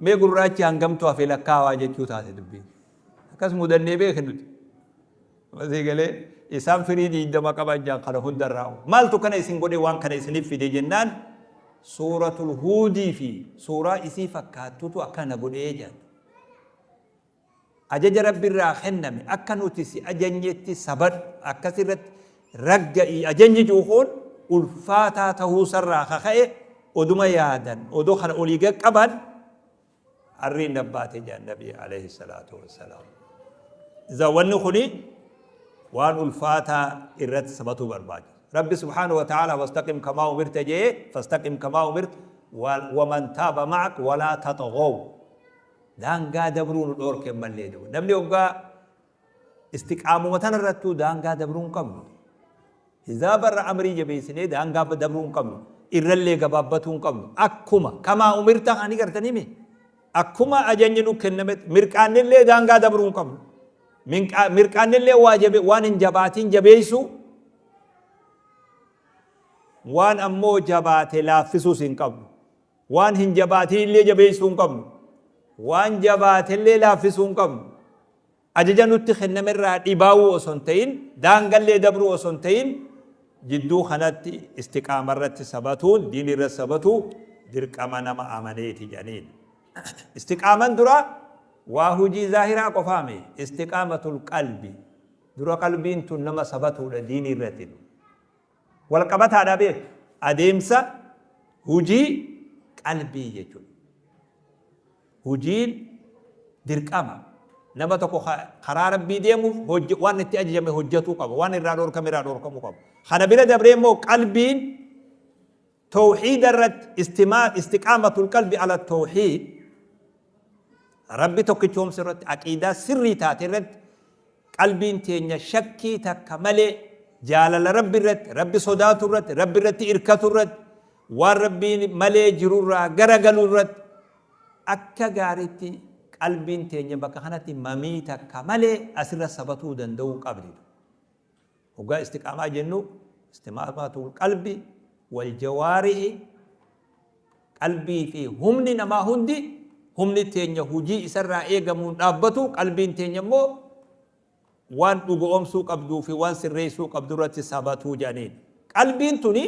mee gurraachi hangamtu hafe lakkaawaa jechuu taate dubbiin. Akkas mudannee beek nuti. Ammas eegalee isaan firii 20 qaban jaan kana hundarraa. Maaltu kana isin godhe waan kana isiniif fide jennaan Suuratul Huudii fi suuraa isii fakkaattutu akkana godhee jedhan. Ajaja Rabbi irraa kenname akka nuti si ajanyetti sabadhu akkasirratti ragga'i ajanyi jiru kun ulfaataa ta'uusarraa kaka'e oduma yaadan odoo kana olii gad qaban arriin nabbaate jedhan Nabi alayhi salaatu wassalaam. Iza wanni kuni waan ulfaataa irratti sabatuu barbaachisa. Rabbi subhaanahu wa ta'ala fastaqim kamaa umirta jee, fastaqim kamaa umirta waman taaba ma'ak walaa taxghaw. Daangaa dabruu nu dhoorke mallee duuba. Namni hoggaa istiqaamuma tanarrattuu daangaa dabruu hin qabnu. Hizaabarra amrii jabeessinee daangaa dabruu hin qabnu. Irrallee gabaabbatuu hin qabnu. Akkuma kamaa umirta ani gartanii mi? Akkuma ajajni nu kennametti mirqaannillee daangaa dabruu hin qabnu. Mirqaannillee waa jabe waan hin jabaatiin jabeessuu, waan ammoo jabaate laaffisuus hin qabnu. Waan hin jabaatiin illee jabeessuu hin qabnu. Waan jabaate illee laaffisuu hin qabnu. Ajaja nutti kenname irraa dhibaawuu osoo hin ta'in, daangallee dabruu osoo hin ta'in, jidduu kanatti istiqaama irratti sabatuun, diinii irratti sabatuu dirqama nama amaneeti jedhaniin. Istiqaaman dura waa hujii zaahiraa qofaami. Istiqaamatul qalbi. Dura qalbiin tun nama sabatuudha diinii irratti. Wal qabataadha beek. Adeemsa hujii qalbii jechuudha. Hujiin dirqama. Nama tokko karaa Rabbii deemuuf waan itti ajajame hojjetuu qaba. Waan irraa dhoorkame irraa dhoorkamuu qaba. Kana bira dabree immoo qalbiin tawhiida irratti istiqaamatul qalbi ala tawhiid. Rabbi tokkichoomsu irratti, aqiidaa sirrii taate irratti, qalbiin teenya shakkii takka malee jaalala Rabbi irratti, Rabbi sodaatu irratti, Rabbi irratti irkatu irratti, waan Rabbiin malee jirurraa garagalu irratti akka gaariitti qalbiin teenya bakka kanatti mamii takka malee asirra sabatuu danda'uu qabdi. Hoggaa istiqaamaa jennu istiqaamatul qalbi wal jawaarihi, qalbii fi humni namaa hundi, humni teenya hujii isarraa eegamuun dhaabbatu, qalbiin teenya immoo waan dhugoomsuu qabduu fi waan sirreessuu qabdu irratti sabatuu jedhaniin. Qalbiin tuni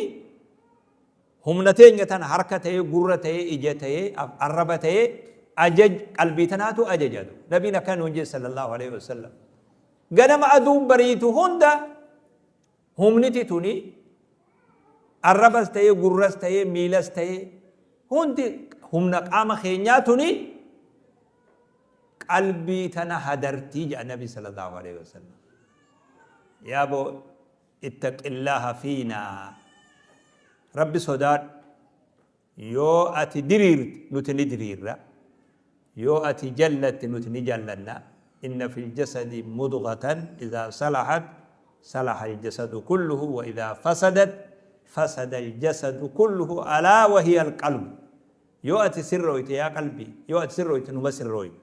humna teenya tana harka ta'ee, gurra ta'ee, ija ta'ee, arraba ta'ee, ajaj qalbii tanaatu ajajatu. Nabiin akkana nuun jedhe sallallahu alaihi wasallam. Ganama aduun bariitu hunda humniti tuni arrabas ta'ee, gurras ta'ee, miilas ta'ee, hundi humna qaama keenyaa tuni qalbii tana hadartii jedha Nabi sallallahu alaihi wasallam. Yaaboo ittaqillaha fiinaa, Rabbi sodaadhu. Yoo ati diriirte nuti ni diriirra, yoo ati jallatte nuti ni jallanna. Inna fil jasadi mudghatan idhaa salahat salaha aljasadu kulluhu wa idhaa fasadat fasada aljasadu kulluhu alaa wa hiya alqalbu. Yoo ati sirrooyte yaa qalbii, yoo ati sirrooyte numa sirrooyne,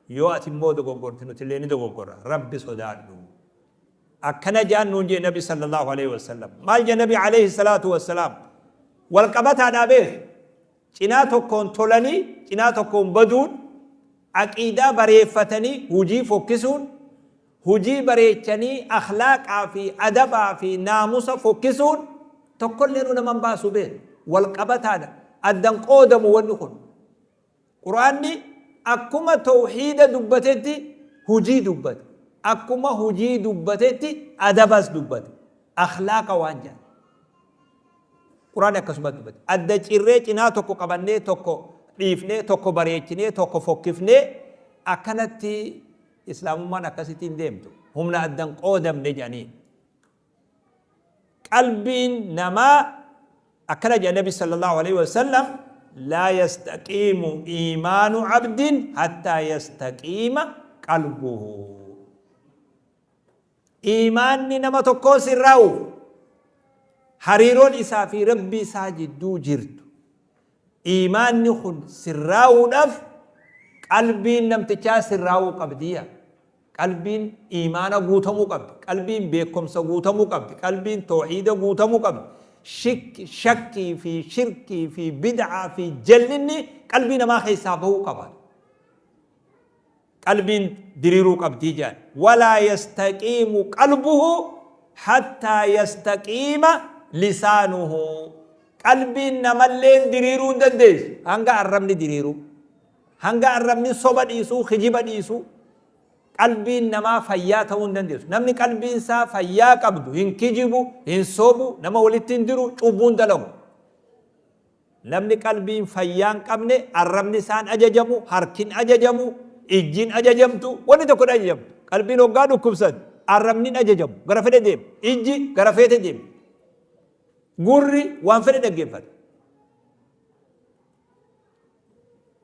yoo ati immoo dogoggorte nuti illee ni dogoggorra. Rabbi sodaadhu. Akkana jaan nuun jee Nabi sallallahu alaihi wasallam. Maal jee Nabi alaihi salaatu wassalaam? Wal qabataadhaa beek. Cinaa tokkoon tolanii cinaa tokkoon baduun, aqiidaa bareeffatanii hujii fokkisuun, hujii bareechanii akhlaaqaa fi adabaa fi naamusa fokkisuun tokkollee nu naman baasu beek. Wal qabataadha. Addan qoodamu wanni kun. Qur'aanni akkuma tawhiida dubbatetti hujii dubbate. Akkuma hujii dubbatetti adabas dubbate. Akhlaaqa waan jedhan. Qur'aanni akkasuma dubbate. Adda cirree cinaa tokko qabannee tokko dhiifnee, tokko bareechinee tokko fokkifnee akkanatti islaamummaan akkasitti hin deemtu. Humna addan qoodamne jedhanii. Qalbiin namaa akkana jedha Nabi sallallahu alaihi wasallam: laa yastaqiimu iimaanu abdin hattaa yastaqiima qalbuhu. Iimaanni nama tokkoo sirraa'u hariiroon isaa fi Rabbi isaa jidduu jirtu, iimaanni kun sirraa'uudhaaf qalbiin namtichaa sirraa'uu qabdiya. Qalbiin iimaana guutamuu qabdi. Qalbiin beekumsa guutamuu qabdi. Qalbiin tawhiida guutamuu qabdi. Shakkii fi shirkii fi bid'aa fi jallinni qalbii namaa keessaa bahuu qaba. Qalbiin diriiruu qabdii jedhan. Walaa yastaqiimu qalbuhu hattaa yastaqiima lisaanuhu. Qalbiin namalleen diriiruu hin dandeessu hanga arrabni diriiruu. Hanga arrabni soba dhiisuu, kijiba dhiisuu. Qalbiin namaa fayyaa ta'uu hin dandeessu. Namni qalbiin isaa fayyaa qabdu hin kijibu, hin sobu, nama walitti hin diru, cubbuu hin dalagu. Namni qalbiin fayyaa hin qabne arrabni isaan ajajamu, harkin ajajamu, ijjiin ajajamtu, wanni tokko hin ajajamtu. Qalbiin hoggaa dhukkubsat arrabni hin ajajamu, gara fedhe deema. Ijji gara feete deema. Gurri waan fedhe dhaggeeffata.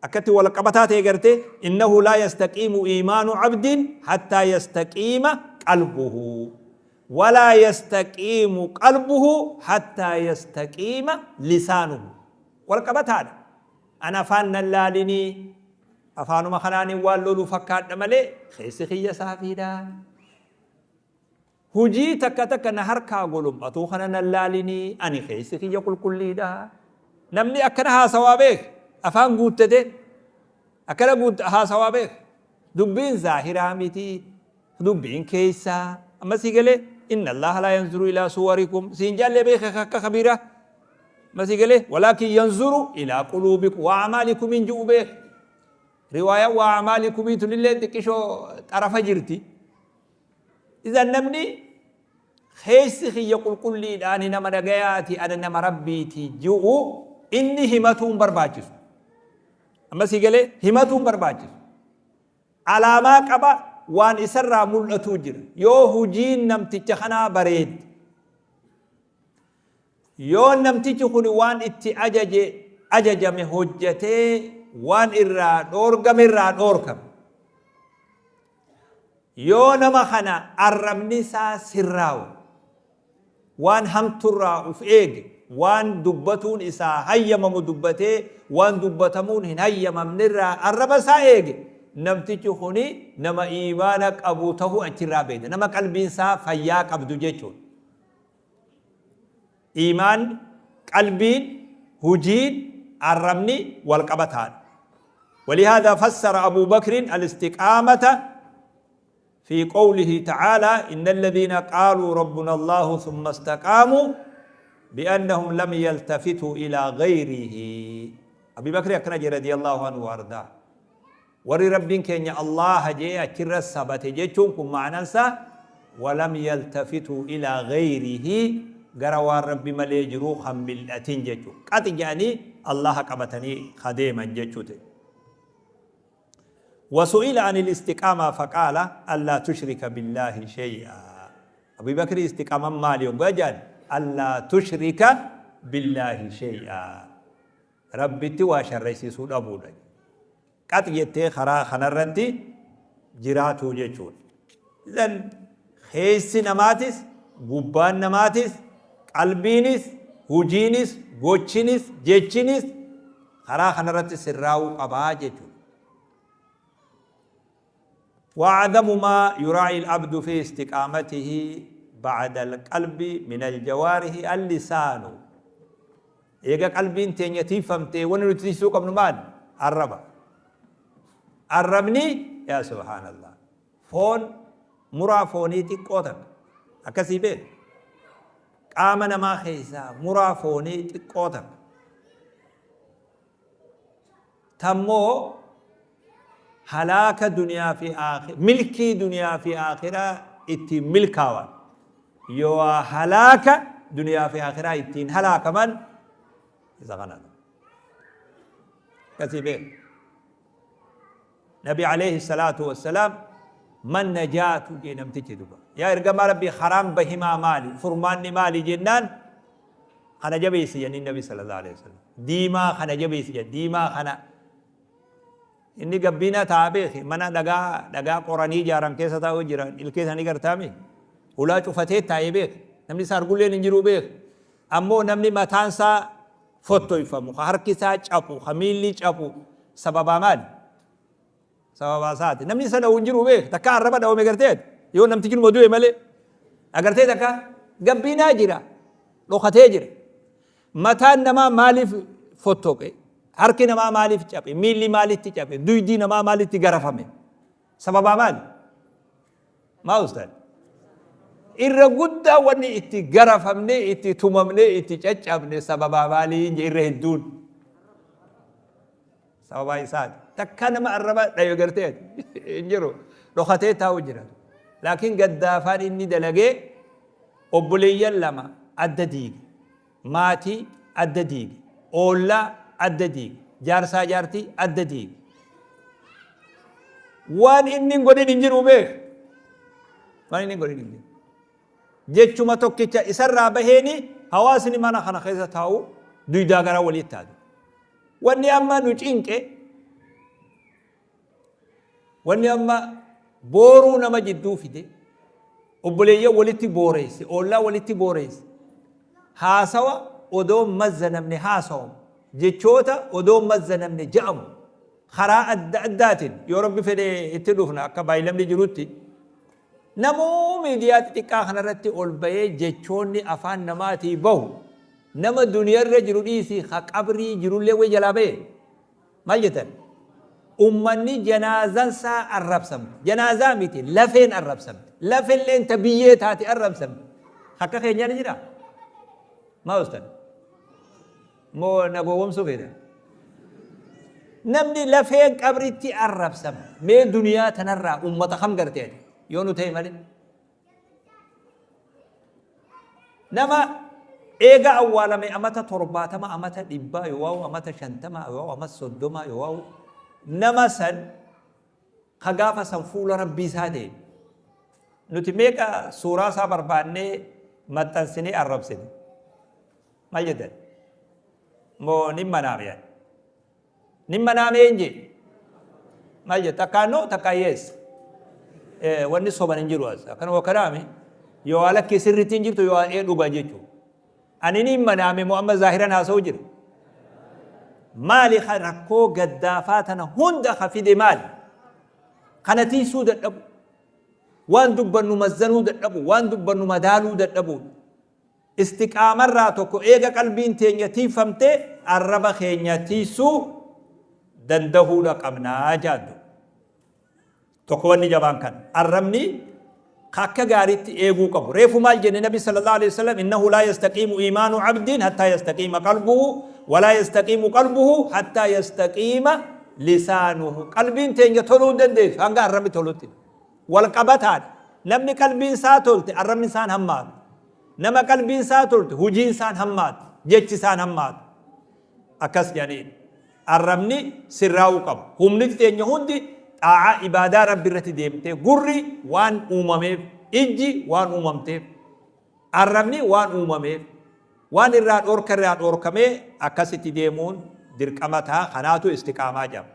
Akkatti wal qabataa ta'e gartee, innahu laa yastaqiimu iimaanu abdin hattaa yastaqiima qalbuhu walaa yastaqiimu qalbuhu hattaa yastaqiima lisaanuhu. Wal qabataadha. An afaan nan laalinii, afaanuma kanaanin waan lolu fakkaadha malee keessi kiyya saafiidha. Hujii takka takka na harkaa golom'atuu kana nan laalinii, ani keessi kiyya qulqulliidha. Namni akkana haasawaa beek, afaan guuttate akkana haasawaa beek. Dubbiin zaahiraa miti, dubbiin keessaa. Amma sii galee, inna Allaha laa yanzuru ilaa suwarikum siin jaallee beeke akka kabiira. Amma sii galee, walaakin yanzuru ilaa quluubikum wa a'maalikum hin ji'u beek. Riwaayaan wa a'maalikumii tunillee xiqqishoo xarafa jirti. Idan namni keessi kiyya qulqulliidha, ani nama nagayaati, ana nama Rabbiiti ji'u, inni himatuu hin barbaachisu. Amma sii galee, himatuu hin barbaachisu. Alaamaa qaba, waan isarraa mul'atuu jira. Yoo hujiin namticha kanaa bareedde, yoo namtichi kun waan itti ajaje ajajame hojjetee waan irraa dhoorgame irraa dhoorkame. Yoo nama kana arrabni isaa sirraawu, waan hamturraa uf eege, waan dubbatuun isaa hayyamamu dubbatee waan dubbatamuun hin hayyamamnerraa arraba isaa eege, namtichi kuni nama iimaana qabu tahuu achirraa beekna. Nama qalbiin isaa fayyaa qabdu jechuudha. Iimaanni, qalbiin, hujiin, arrabni wal qabataadha. ولهذا فسر أبو بكر الاستقامة في قوله تعالى إن الذين قالوا ربنا الله ثم استقاموا بأنهم لم يلتفتوا إلى غيره. أبي بكر أكرج رضي الله عنه وأرضاه. وري ربين كين الله جاء كر السبت جيتشونكم معنى ولم يلتفتوا إلى غيره غروا ربي مليجرو خملتين جيتشو قد يعني الله قبتني خديما جيتشوتي. وسئل عن الاستقامة فقال ألا تشرك بالله شيئا. أبي بكر استقامة مالي وقال ألا تشرك بالله شيئا. ربي تواشر رئيسي سود أبو لي قد يتي خرا خنرنتي جراتو جيتشون. إذن خيس نماتس، قبان نماتس، قلبينس، هجينس، غوتشينس، جيتشينس خرا خنرنتي سراو قبا جيتشون. وأعظم ما يراعي العبد في استقامته بعد القلب من الجوارح اللسان. إيجا قلبين تينيتي فهمتي ونرتي سوق من مال الربا الربني يا سبحان الله فون مرا فونيتي قوتك أكسي بيت آمن ما خيسا مرا فونيتي قوتك تمو هلاك دنيا في آخر ملكي دنيا في آخرة اتي ملكاوا يو هلاك دنيا في آخرة اتين هلاك من إذا غنى كتبه نبي عليه الصلاة والسلام من نجاة جنم تجدبا يا إرقام ربي حرام بهما مالي فرماني مالي جنان خنا جبيسي يعني النبي صلى الله عليه وسلم ديما خنا جبيسي ديما خنا inni gabbina taabee mana dhagaa dhagaa qoranii ijaaran keessa taa'uu jiran ilkee isaanii gartaame ulaa cufatee taa'ee beek namni isaa argulleen hin jiru beek ammoo namni mataan isaa fottoyfamu ka harki isaa cabu ka miilli cabu sababaa maali sababaa isaati namni isa dha'u hin jiru beek takka arraba dha'ume garteet yoo namtichi numa du'e malee agartee takka gabbinaa jira dhokatee jira mataan namaa maaliif fottoqe harki namaa maaliif cabe miilli maalitti cabe duydi namaa maalitti garafame sababaa maali maa ustaad irra guddaa wanni itti garafamne itti tumamne itti caccabne sababaa maalii irra hedduun sababaa isaati takka nama arraba dhayo gartee hin jiru dhokatee taa'u jira laakiin gaddaafaan inni dalagee obboleeyyan lama adda diige maatii adda diige oollaa adda diige jaarsaa jaartii adda diige waan inni hin godhin hin jiru beek waan inni hin godhin hin jiru jechuma tokkicha isarraa baheeni hawaasni mana kana keessa taa'u duydaa gara walitti taatu wanni amma nu cinqe wanni amma booruu nama jidduu fide obboleeyyan walitti booreesse oollaa walitti booreesse haasawa odoo mazzanamne haasawamu jechoota odoo mazzanamne je'amu karaa adda addaatiin yoo rabbi fedhe itti dhufna akka baay'ilamni jirutti namuu miidiyaa xixiqqaa kanarratti ol bahee jechoonni afaan namaatii bahu nama duniyaarra jiru dhiisii ha qabrii jirullee way jalaa bahe maal jettan ummanni janaazansaa arrabsamte janaazaa miti lafeen arrabsamte lafelleen ta biyyee taate arrabsamte akka keenyaa ni jira maa ustan moo na gowwomsuu fedha namni lafeen qabritti arrabsama mee duniyaa tanarraa ummata kam gartee yoo nu ta'e malee nama eega awwaalame amata 70 amata 100 yoo amata 50 yoo amata 30 yoo nama san ka gaafa san fuula rabbii isaa ta'e nuti meeqa suuraa isaa barbaannee maxxansinee arrabsine maal jettan moo ni manaaf yaad Nin manaamee hin jee. Maal jette? Takkaa no, takkaa yes. Wanni soban hin jiru as. Akkanuma akkanaami. Yoo lakkii sirriitti hin jirtu, yoo ee dhuga jechuudha. Ani nin manaame moo amma zaahiran haasa'u jira? Maali ka rakkoo gaddaafaa tana hunda ka fide maali? Kana tiisuu dadhabu. Waan dubbannu mazzanuu dadhabu. Waan dubbannu madaaluu dadhabuudha. Istiqaamarraa tokko eega qalbiin teenya tiiyfamte arraba keenya tiiysuu dandahuudha qabna ja'an. Tokko wanni jabaan kana. Arrabni ka akka gaariitti eeguu qabu. Reefu maal jenne? Nabi sallallahu alaihi wasallam, innahu laa yastaqiimu iimaanu abdiin hattaa yastaqiima qalbuhu, walaa yastaqiimu qalbuhu hattaa yastaqiima lisaanuhu. Qalbiin teenya toluu hin dandeessu hanga arrabni tolutti. Wal qabataadha. Namni qalbiin isaa tolte arrabni isaan hammaatu. Nama qalbiin isaa tolte hujiin isaan hammaatu. Jechi isaan hammaatu. Akkas jedhaniin. Arrabni sirraa'uu qaba. Humniti teenya hundi xaa'aa ibaadaa Rabbi irratti deemtee, gurri waan uumameef, ijji waan uumamteef, arrabni waan uumameef, waan irraa dhoorka irraa dhoorkamee akkasitti deemuun dirqama ta'a. Kanaatu istiqaamaa jedhama.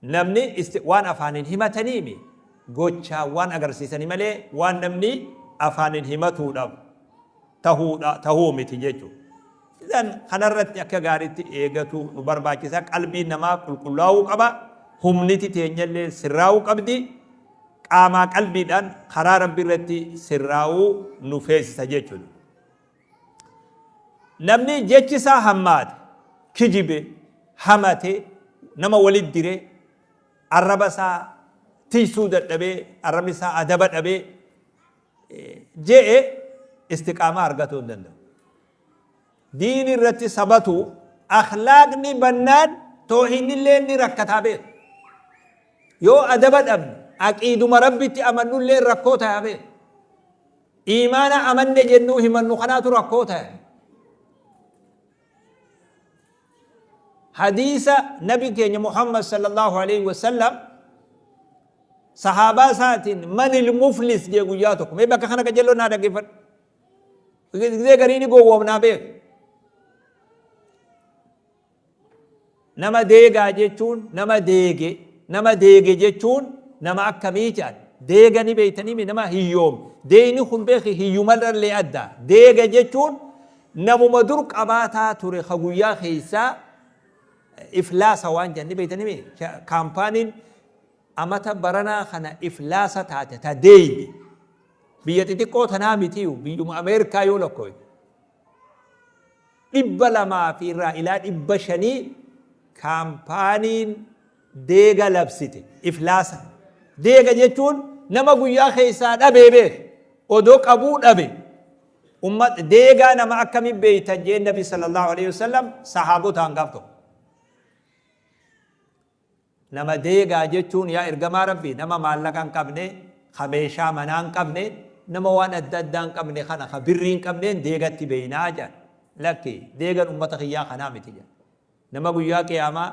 Namni waan afaaniin himataniimi, gochaan waan agarsiisanii malee waan namni afaaniin himatuudhaaf tahuudha tahuu miti jechuudha. Idan kanarratti akka gaariitti eegatu nu barbaachisa. Qalbiin namaa qulqullaa'uu qaba. Humniti teenyallee sirraa'uu qabdi. Qaamaa qalbiidhaan karaa Rabbi irratti sirraa'uu nu feesisa jechuudha. Namni jechi isaa hammaate, kijibe, hamate, nama walit dire, arraba isaa tiysuu dadhabee, arrabni isaa adaba dhabee je'e istiqaamaa argatuu hin danda'u. Diini irratti sabatu akhlaaqni bannaan toohiidni illee ni rakkataa beeku. Yoo adaba dhabne aqiiduma Rabbitti amannullee rakkoo ta'a beeku. Iimaana amanne jennuu himannu kanaatu rakkoo ta'e. Hadiisa Nabi keenya Muhammad sallallahu alaihi wasallam sahaabaa isaatiin manil muflis jee guyyaa tokko. Mee bakka kana qajeeloo naa dhaggeeffadhu. Gizee garii ni gowwoomnaa beeku. Nama deegaa jechuun nama deege, nama deege jechuun nama akkamii jedhan? Deega ni beeytanii mi? Nama hiyyoome. Deeyni kun beeki hiyyumarrallee adda. Deega jechuun namuma dur qabaataa ture ka guyyaa keessaa iflaasa waan jedhan ni beeytanii mi? Kaampaaniin amata baranaa kana iflaasa taate ta deeyde. Biyya xixiqqoo tanaa mitiyu, biyyuma Ameerikaa yoo lakkooyte. 200 fi irraa ilaa 500 kaampaaniin deega labsite, iflaasa. Deega jechuun nama guyyaa keessaa dhabee beek, odoo qabuu dhabe. Ummat deegaa nama akkamiin beeytan jeen Nabi sallallahu alaihi wasallam sahaabotaan gaaf tokko. Nama deegaa jechuun, yaa ergamaa Rabbii, nama maallaqa hin qabne, ka meeshaa manaa hin qabne, nama waan adda addaa hin qabne kana ka birrii hin qabneen deegatti beeynaa jedhan. Lakki, deegan ummata kiyyaa kanaa miti jedhan. Nama guyyaa qiyaamaa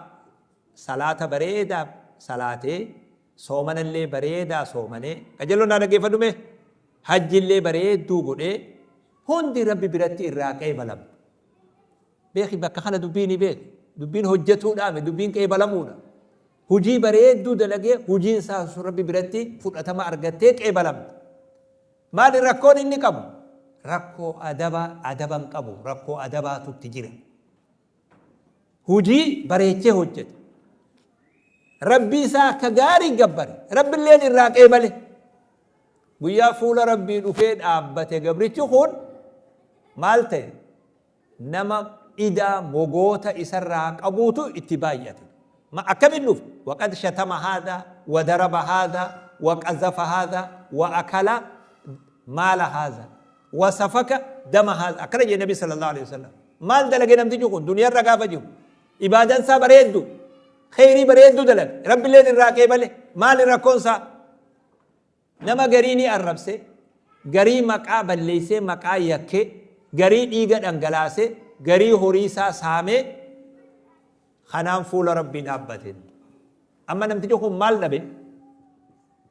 salaata bareedaa salaatee, soomanallee bareedaa soomanee, qajeelloon naa dhaggeeffadhu mee, hajjillee bareedduu godhee, hundi Rabbi biratti irraa qeebalamtu. Beeki, bakka kana dubbiini beeki. Dubbiin hojjatuudhaami, dubbiin qeebalamuudha. Hujii bareedduu dalagee hujiin isaa sun Rabbi biratti fudhatama argattee qeebalamte. Maali rakkoon inni qabu? Rakkoo adaba, adaba hin qabu, rakkoo adabaatu itti jira. Hujii bareechee hojjete. Rabbii isaa akka gaarii gabbare. Rabbilleen irraa qeebale. Guyyaa fuula Rabbii dhufee dhaabbate gabrichi kun maal ta'e? Nama idaa mogoota isarraa qabuutu itti baay'ate. Ma akkamin dhufe? Waqad shatama haadha, wa daraba haadha, wa qazafa haadha, wa akala maala haadha, wa safaka dama haadha. Akkana jedhe Nabi sallallahu alaihi wasallam. Maal dalage namtichi kun duniyarra gaafa jiru? Ibaadan isaa bareeddu, kheyrii bareeddu dalage. Rabbilleen irraa qeebale. Maali rakkoon isaa? Nama garii ni arrabse, garii maqaa balleessee maqaa yakke, garii dhiiga dhangalaase, garii horii isaa saamee, kanaan fuula Rabbii dhaabbate. Amma namtichi kun maal dhabe?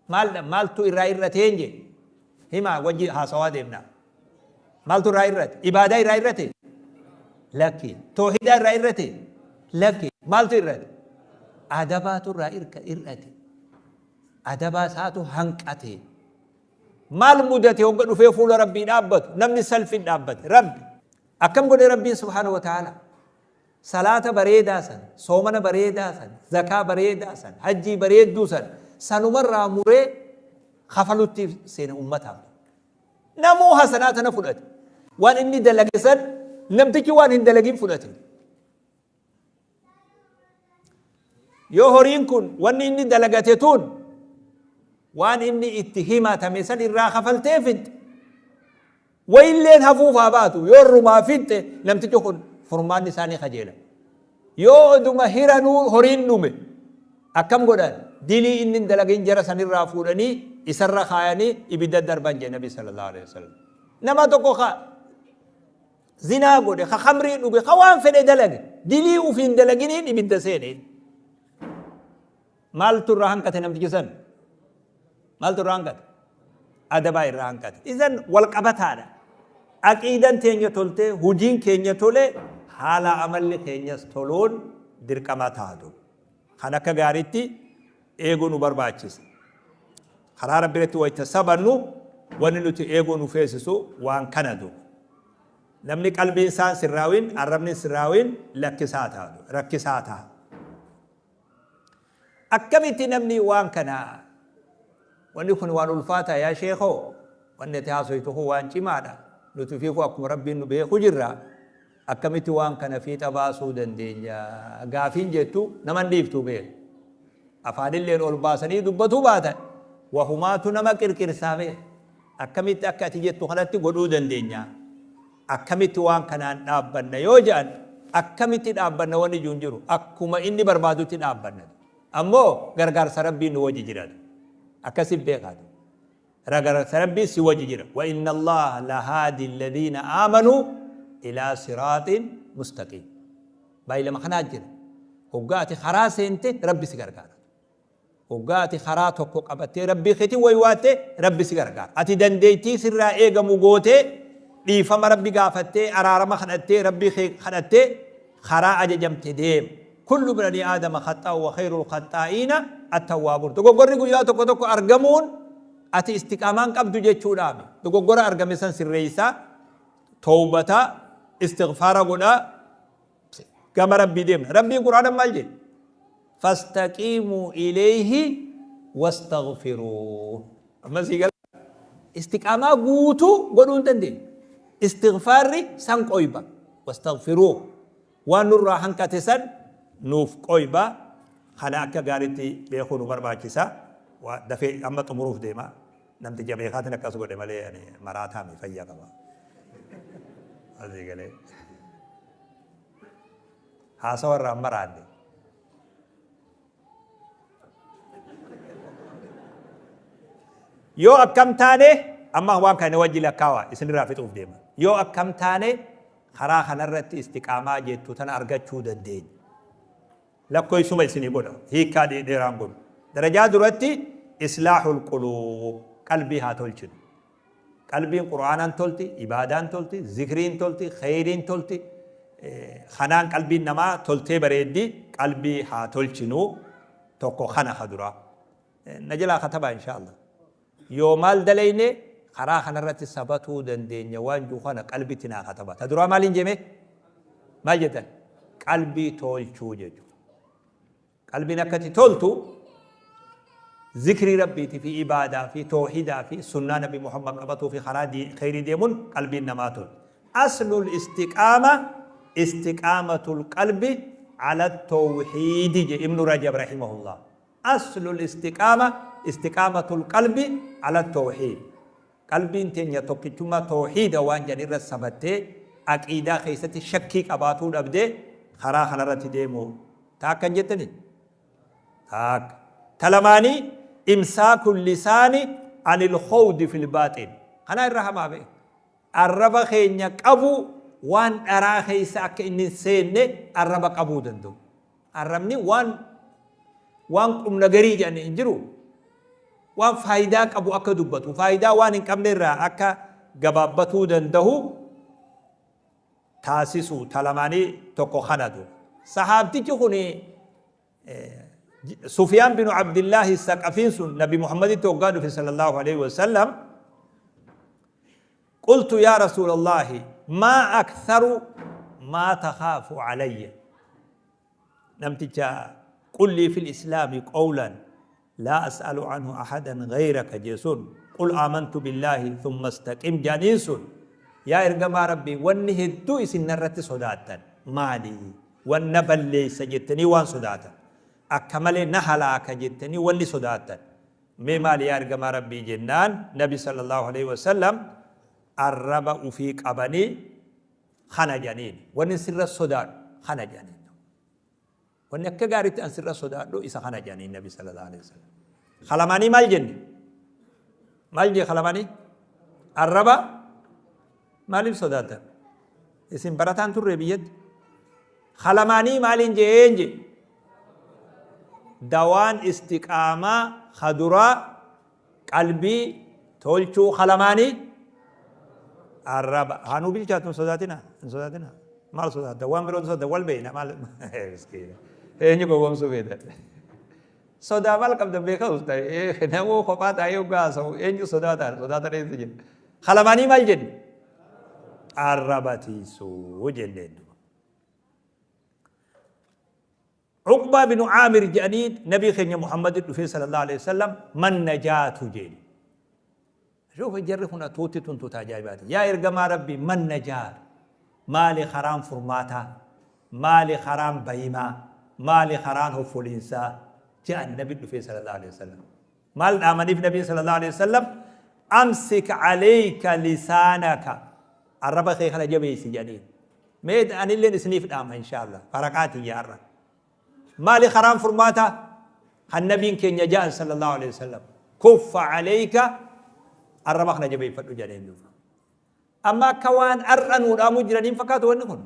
Maal maaltu irraa irratee hin jee? Himaa, wajji haasawaa deemna. Maaltu irraa irrate? Ibaadaa irraa irrate? Lakki. Toohidaa irraa irrate? Lakki, maaltu irrate? Adabaatu irraa irrate. Adabaa isaatu hanqate. Maal mudate hogga dhufee fuula Rabbii dhaabbatu? Namni salfin dhaabbate. Rabbi akkam godhe? Rabbiin subhaanahu wa ta'ala salaata bareedaa san, soomana bareedaa san, zakaa bareedaa san, hajjii bareedduu san sanumarraa muree kafalutti seene ummataaf. Namuu hasanaa tana fudhate. Waan inni dalage san namtichi waan hin dalagin fudhate. Yoo horiin kun, wanni inni dalagate tun, waan inni itti himatame san irraa kafaltee fixxe, wayilleen hafuuf haa baatu, yoo irrumaa fixxe, namtichi kun furmaanni isaanii kajeela. Yoo oduma hiranuu horiin dhume akkam godhan? Dilii inni hin dalagin jara sanirraa fuudhanii isarra kaayanii ibidda darban jedhe Nabi sallallahu alaihi wasallam. Nama tokko ka zinaa godhe, ka khamrii dhuge, ka waan fedhe dalage, dilii ufiin dalaginiin ibidda seene. Maaltu irraa hanqate namtichi san? Maaltu irraa hanqate? Adabaa irraa hanqate. Isan wal qabataadha. Aqiidan teenya toltee, hujiin keenya tole, haala amalli keenyas toluun dirqama taatu. Kan akka gaariitti eeguu nu barbaachisa. Karaa Rabbi irratti wayita sabannu wanni nuti eeguu nu feesisu waan kana duuba. Namni qalbiin isaan sirraawin, arrabni sirraawin lakkisaa taatu, rakkisaa ta'a. Akkamitti namni waan kana, wanni kun waan ulfaataa yaa sheekoo, wanni ati haasoytu kun waan cimaadha, nuti fiikuu akkuma Rabbiin nu beeku jirra, akkamitti waan kana fiixa baasuu dandeenya gaafiin jettu naman dhiiftu beeku. Afaanilleen ol baasanii dubbatuu baatan wahumaatu nama qirqirsaa beeku. Akkamitti akka ati jettu kanatti godhuu dandeenya? Akkamitti waan kanaan dhaabbanna yoo jedhan, akkamitti dhaabbanna wanni jiru hin jiru. Akkuma inni barbaadutti dhaabbanna. Ammoo gargaarsa Rabbiin nu wajji jiraatu. Akkasi beekaatu. Gargaarsa Rabbii si wajji jira. Wa inna Allaha lahaadi alladhiina aamanuu ilaa siraaxin mustaqiim. Baay'ilama kanaa jira. Hoggaa ati karaa seente Rabbi si gargaara. Hoggaa ati karaa tokko qabattee Rabbii keetiin waywaatte, Rabbi si gargaara. Ati dandeettii sirraa eegamu gootee, dhiifama Rabbi gaafattee, araarama kadhattee, Rabbii kee kadhattee karaa ajajamte deem. Kullu bani aadama khaxxaa'u wa khayrul khaxxaa'iina attawwaabuun. Dogoggorri guyyaa tokko tokko argamuun ati istiqaamaan qabdu jechuudhaami. Dogoggora argame san sirreessaa, towbataa, istighfaara godhaa, gama Rabbii deemna. Rabbiin Qur'aana maal jedhe? Fastaqiimuu ilayhi wastaghfiruu. Amma sii gala. Istiqaamaa guutuu godhuu hin dandeenyu. Istighfaarri san qoyba. Wastaghfiruu. Waan nurraa hanqate san nuuf qoyba. Kana akka gaariitti beekuu nu barbaachisa. Waa dafee amma xumuruuf deema. Namticha beekaatiin akkas godhe malee ani maraataa mi, fayyaa qaba. Asii galee. Haasawa irraa hin maraanne. Yoo akkam taane, amma waan kana wajji lakkaawa, isinirraa fixuuf deema. Yoo akkam taane karaa kanarratti istiqaamaa jettu tana argachuu dandeenya? Lakkoysuma isinii godha. Hiikkaa dheeraan godhu. Darajaa duratti islaahul quluub, qalbii haa tolchinu. Qalbiin Qur'aanaan tolti, ibaadaan tolti, zikriin tolti, kheyriin tolti. Kanaan qalbiin namaa toltee bareeddi, qalbii haa tolchinu, tokko kana ka duraa. Na jalaa katabaa inshaallah. Yoo maal dalayne karaa kanarratti sabatuu dandeenya waan jiru kana qalbitti naa kataba. Ta duraa maaliin jeme? Maal jettan? Qalbii tolchuu jechuudha. Qalbiin akkatti toltu zikrii Rabbiitii fi ibaadaa fi toohidaa fi sunnaa Nabi Muhammad qabatuu fi karaa kheyrii deemuun qalbiin namaa tolti. Aslul istiqaama istiqaamatul qalbi ala tawhiidi je Ibnu Rajab rahimahullah. Aslul istiqaama istiqaamatul qalbi ala tawhiid. Qalbiin teenya tokkichummaa tawhiida waan jedhan irra sabattee, aqiidaa keessatti shakkii qabaatuu dhabdee karaa kanarratti deemuu. Ta akkan jettani? Taakka. Ta lamaanii imsaakul lisaani anil khawdi fil baaxil. Kanaa irra hamaa beeka. Arraba keenya qabuu, waan dharaa keessa akka inni hin seenne arraba qabuu danda'u. Arrabni waan qumna garii jedhan hin jiru. Waan faayidaa qabu akka dubbatu, faayidaa waan hin qabne irraa akka gabaabbatuu danda'u taasisu. Ta lamaanii tokko kanatu. Sahaabtichi kun Sufyaan binu Abdillaahi Saqafiin sun Nabi Muhammaditti hoggaa dhufe sallallahu alaihi wasallam, qultu yaa Rasuulallaahi, maa aktharu maa takhaafu alayya. Namticha qul lii fil islaami qawlan laa as'alu anhu ahadan ghayraka jee sun, qul aamantu billaahi thumma istaqim jedhaniin sun, yaa ergamaa Rabbii, wanni hedduu isin narratti sodaattan maali? Wanna balleessa jettanii waan sodaatan, akka malee na halaaka jettanii wanni sodaattan mee maali yaa ergamaa Rabbii jennaan, Nabi sallallahu alaihi wasallam arraba ufii qabanii kana jedhaniin. Wanni sirra sodaadhu kana jedhaniin. Wanni akka gaariitti an sirra sodaadhu isa kana jedhaniin Nabi sallallahu alaihi wasallam. Kalamaanii maal jenne? Maal jee kalamaanii? Arraba maaliif sodaattan? Isin barataan turre biyyatti. Kalamaanii maaliin jeen jee? Dawaan istiqaamaa kaduraa qalbii tolchuu kalamaanii arraba. Haanuu bilchaatu hin sodaatina, hin sodaatina. Maal sodaata? Waan biroo sodaata, wal beeyna maal? Miskiina. Eenyu gowwoomsuu feetan? Sodaa maal qabdan beekaa usta? Namuu kophaa taa'ee hoggaa haasa'u eenyu sodaataan sodaatan eessa jira? Kalamaanii maal jenne? Arraba tiisuu jenneen duba. Uqbaa binu Aamir jedhanii Nabii keenya Muhammad dhufee sallallahu alaihi wasallam, man najaatu jedhe. Shuufa, jarri kun tuutti tun tuuta ajaa'ibaati. Yaa ergamaa Rabbii, man najaatu? Maali karaan furmaataa? Maali karaan bahimaa? Maali karaan hoffoliinsaa? Jedhan Nabi dhufee sallallahu alaihi wasallam. Maal dhaamaniif Nabii sallallahu alaihi wasallam? Amsik alayka lisaanaka. Arraba kee kana jabeessi jedhaniin. Mee anilleen isiniif dhaama inshaallah. Faraqaati yaarra. Maali karaan furmaataa? Kan nabiin keenya ja'an sallallahu alaihi wasallam. Kuffa alayka, arraba kana jabeeffadhu jedheen duuba. Amma akka waan har'a nuu dhaamuu jiraniin fakkaatu wanni kun.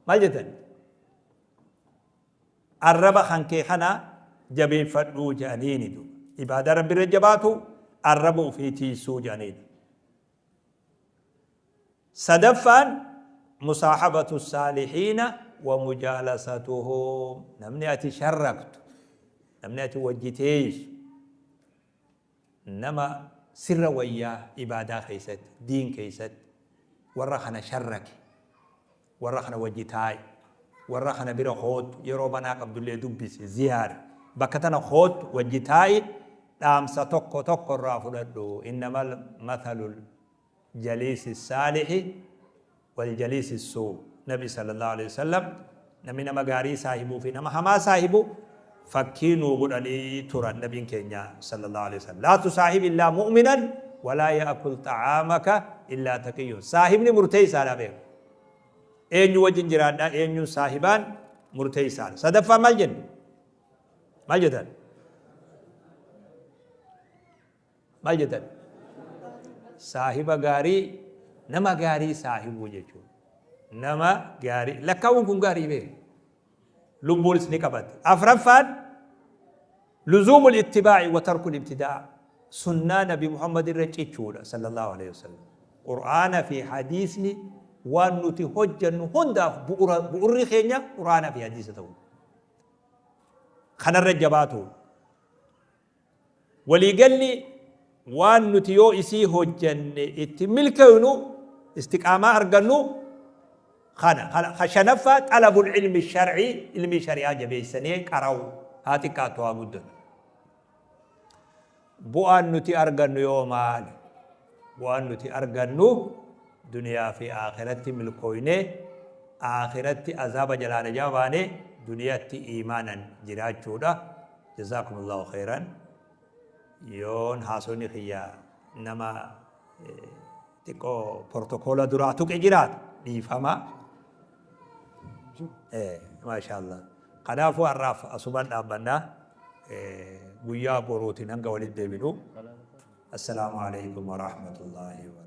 Maal jettan? Arraba kan kee kana jabeeffadhuu jedhaniini duuba. Ibaadaa Rabbi irra jabaatu, arraba ofii tiisuu jedhaniini. Sadaffaan musaahabatu saalihiina wa mujaalasatuhum. Namni ati sharraktu, namni ati wajji teessu, nama sirra wayyaa ibaadaa keessatti, diin keessatti, warra kana sharrake, warra kana wajji taa'i, warra kana bira koottu, yeroo banaa qabdullee dubbisi, ziyaari, bakka tana koottu, wajji taa'i, dhaamsa tokko tokko irraa fudhadhu. Innamal mathalul jaliisi saalihi wal jaliisi suu. Nabi sallallahu alaihi wasallam namni nama gaarii saahibuu fi nama hamaa saahibu fakkii nuu godhanii turan nabiin keenya sallallahu alaihi wasallam. Laa tusaahib illaa mu'minan walaa ya'kul xa'aamaka illaa taqiyyun. Saahibni murteessaadha beeku. Eenyu wajjin jiraadha, eenyuun saahibaan murteessaadha. Sadaffaa maal jennu? Maal jettan? Maal jettan? Saahiba gaarii, nama gaarii saahibuu jechuudha. Nama gaarii lakkaa'uun kun gaarii beeku. Lubbuunis ni qabatti. Afraffaan luzuumul ittibaa'i wa tarkul ibtidaa. Sunnaa Nabi Muhammad irra cichuudha sallallahu alaihi wasallam. Qur'aana fi hadiisni waan nuti hojjannu hundaaf bu'ura, bu'urri keenya Qur'aana fi hadiisa ta'u. Kanarra jabaatu. Waliigalli waan nuti yoo isii hojjanne itti milkeeynu, istiqaamaa argannu kana. Shanaffaa xalabul ilmi shar'ii, ilmi shari'aa jabeessanii qara'u, haa xiqqaattu haa guddatu. Bu'aan nuti argannu yoo maali? Bu'aan nuti argannu duniyaa fi akhiratti milkooyne, akhiratti azaaba jalaa najaa baane, duniyaatti iimaanan jiraachuudha. Jazaakumullahu khairan. Yoon haasofni kiyya nama xiqqoo protokoola duraa tuqe jiraatu dhiifama. Maashaallah. Kanaafuu har'aaf asumaan dhaabbannaa, guyyaa boruutiin hanga walitti deebinu. Assalaamu alaikum wa rahmatullahi wa.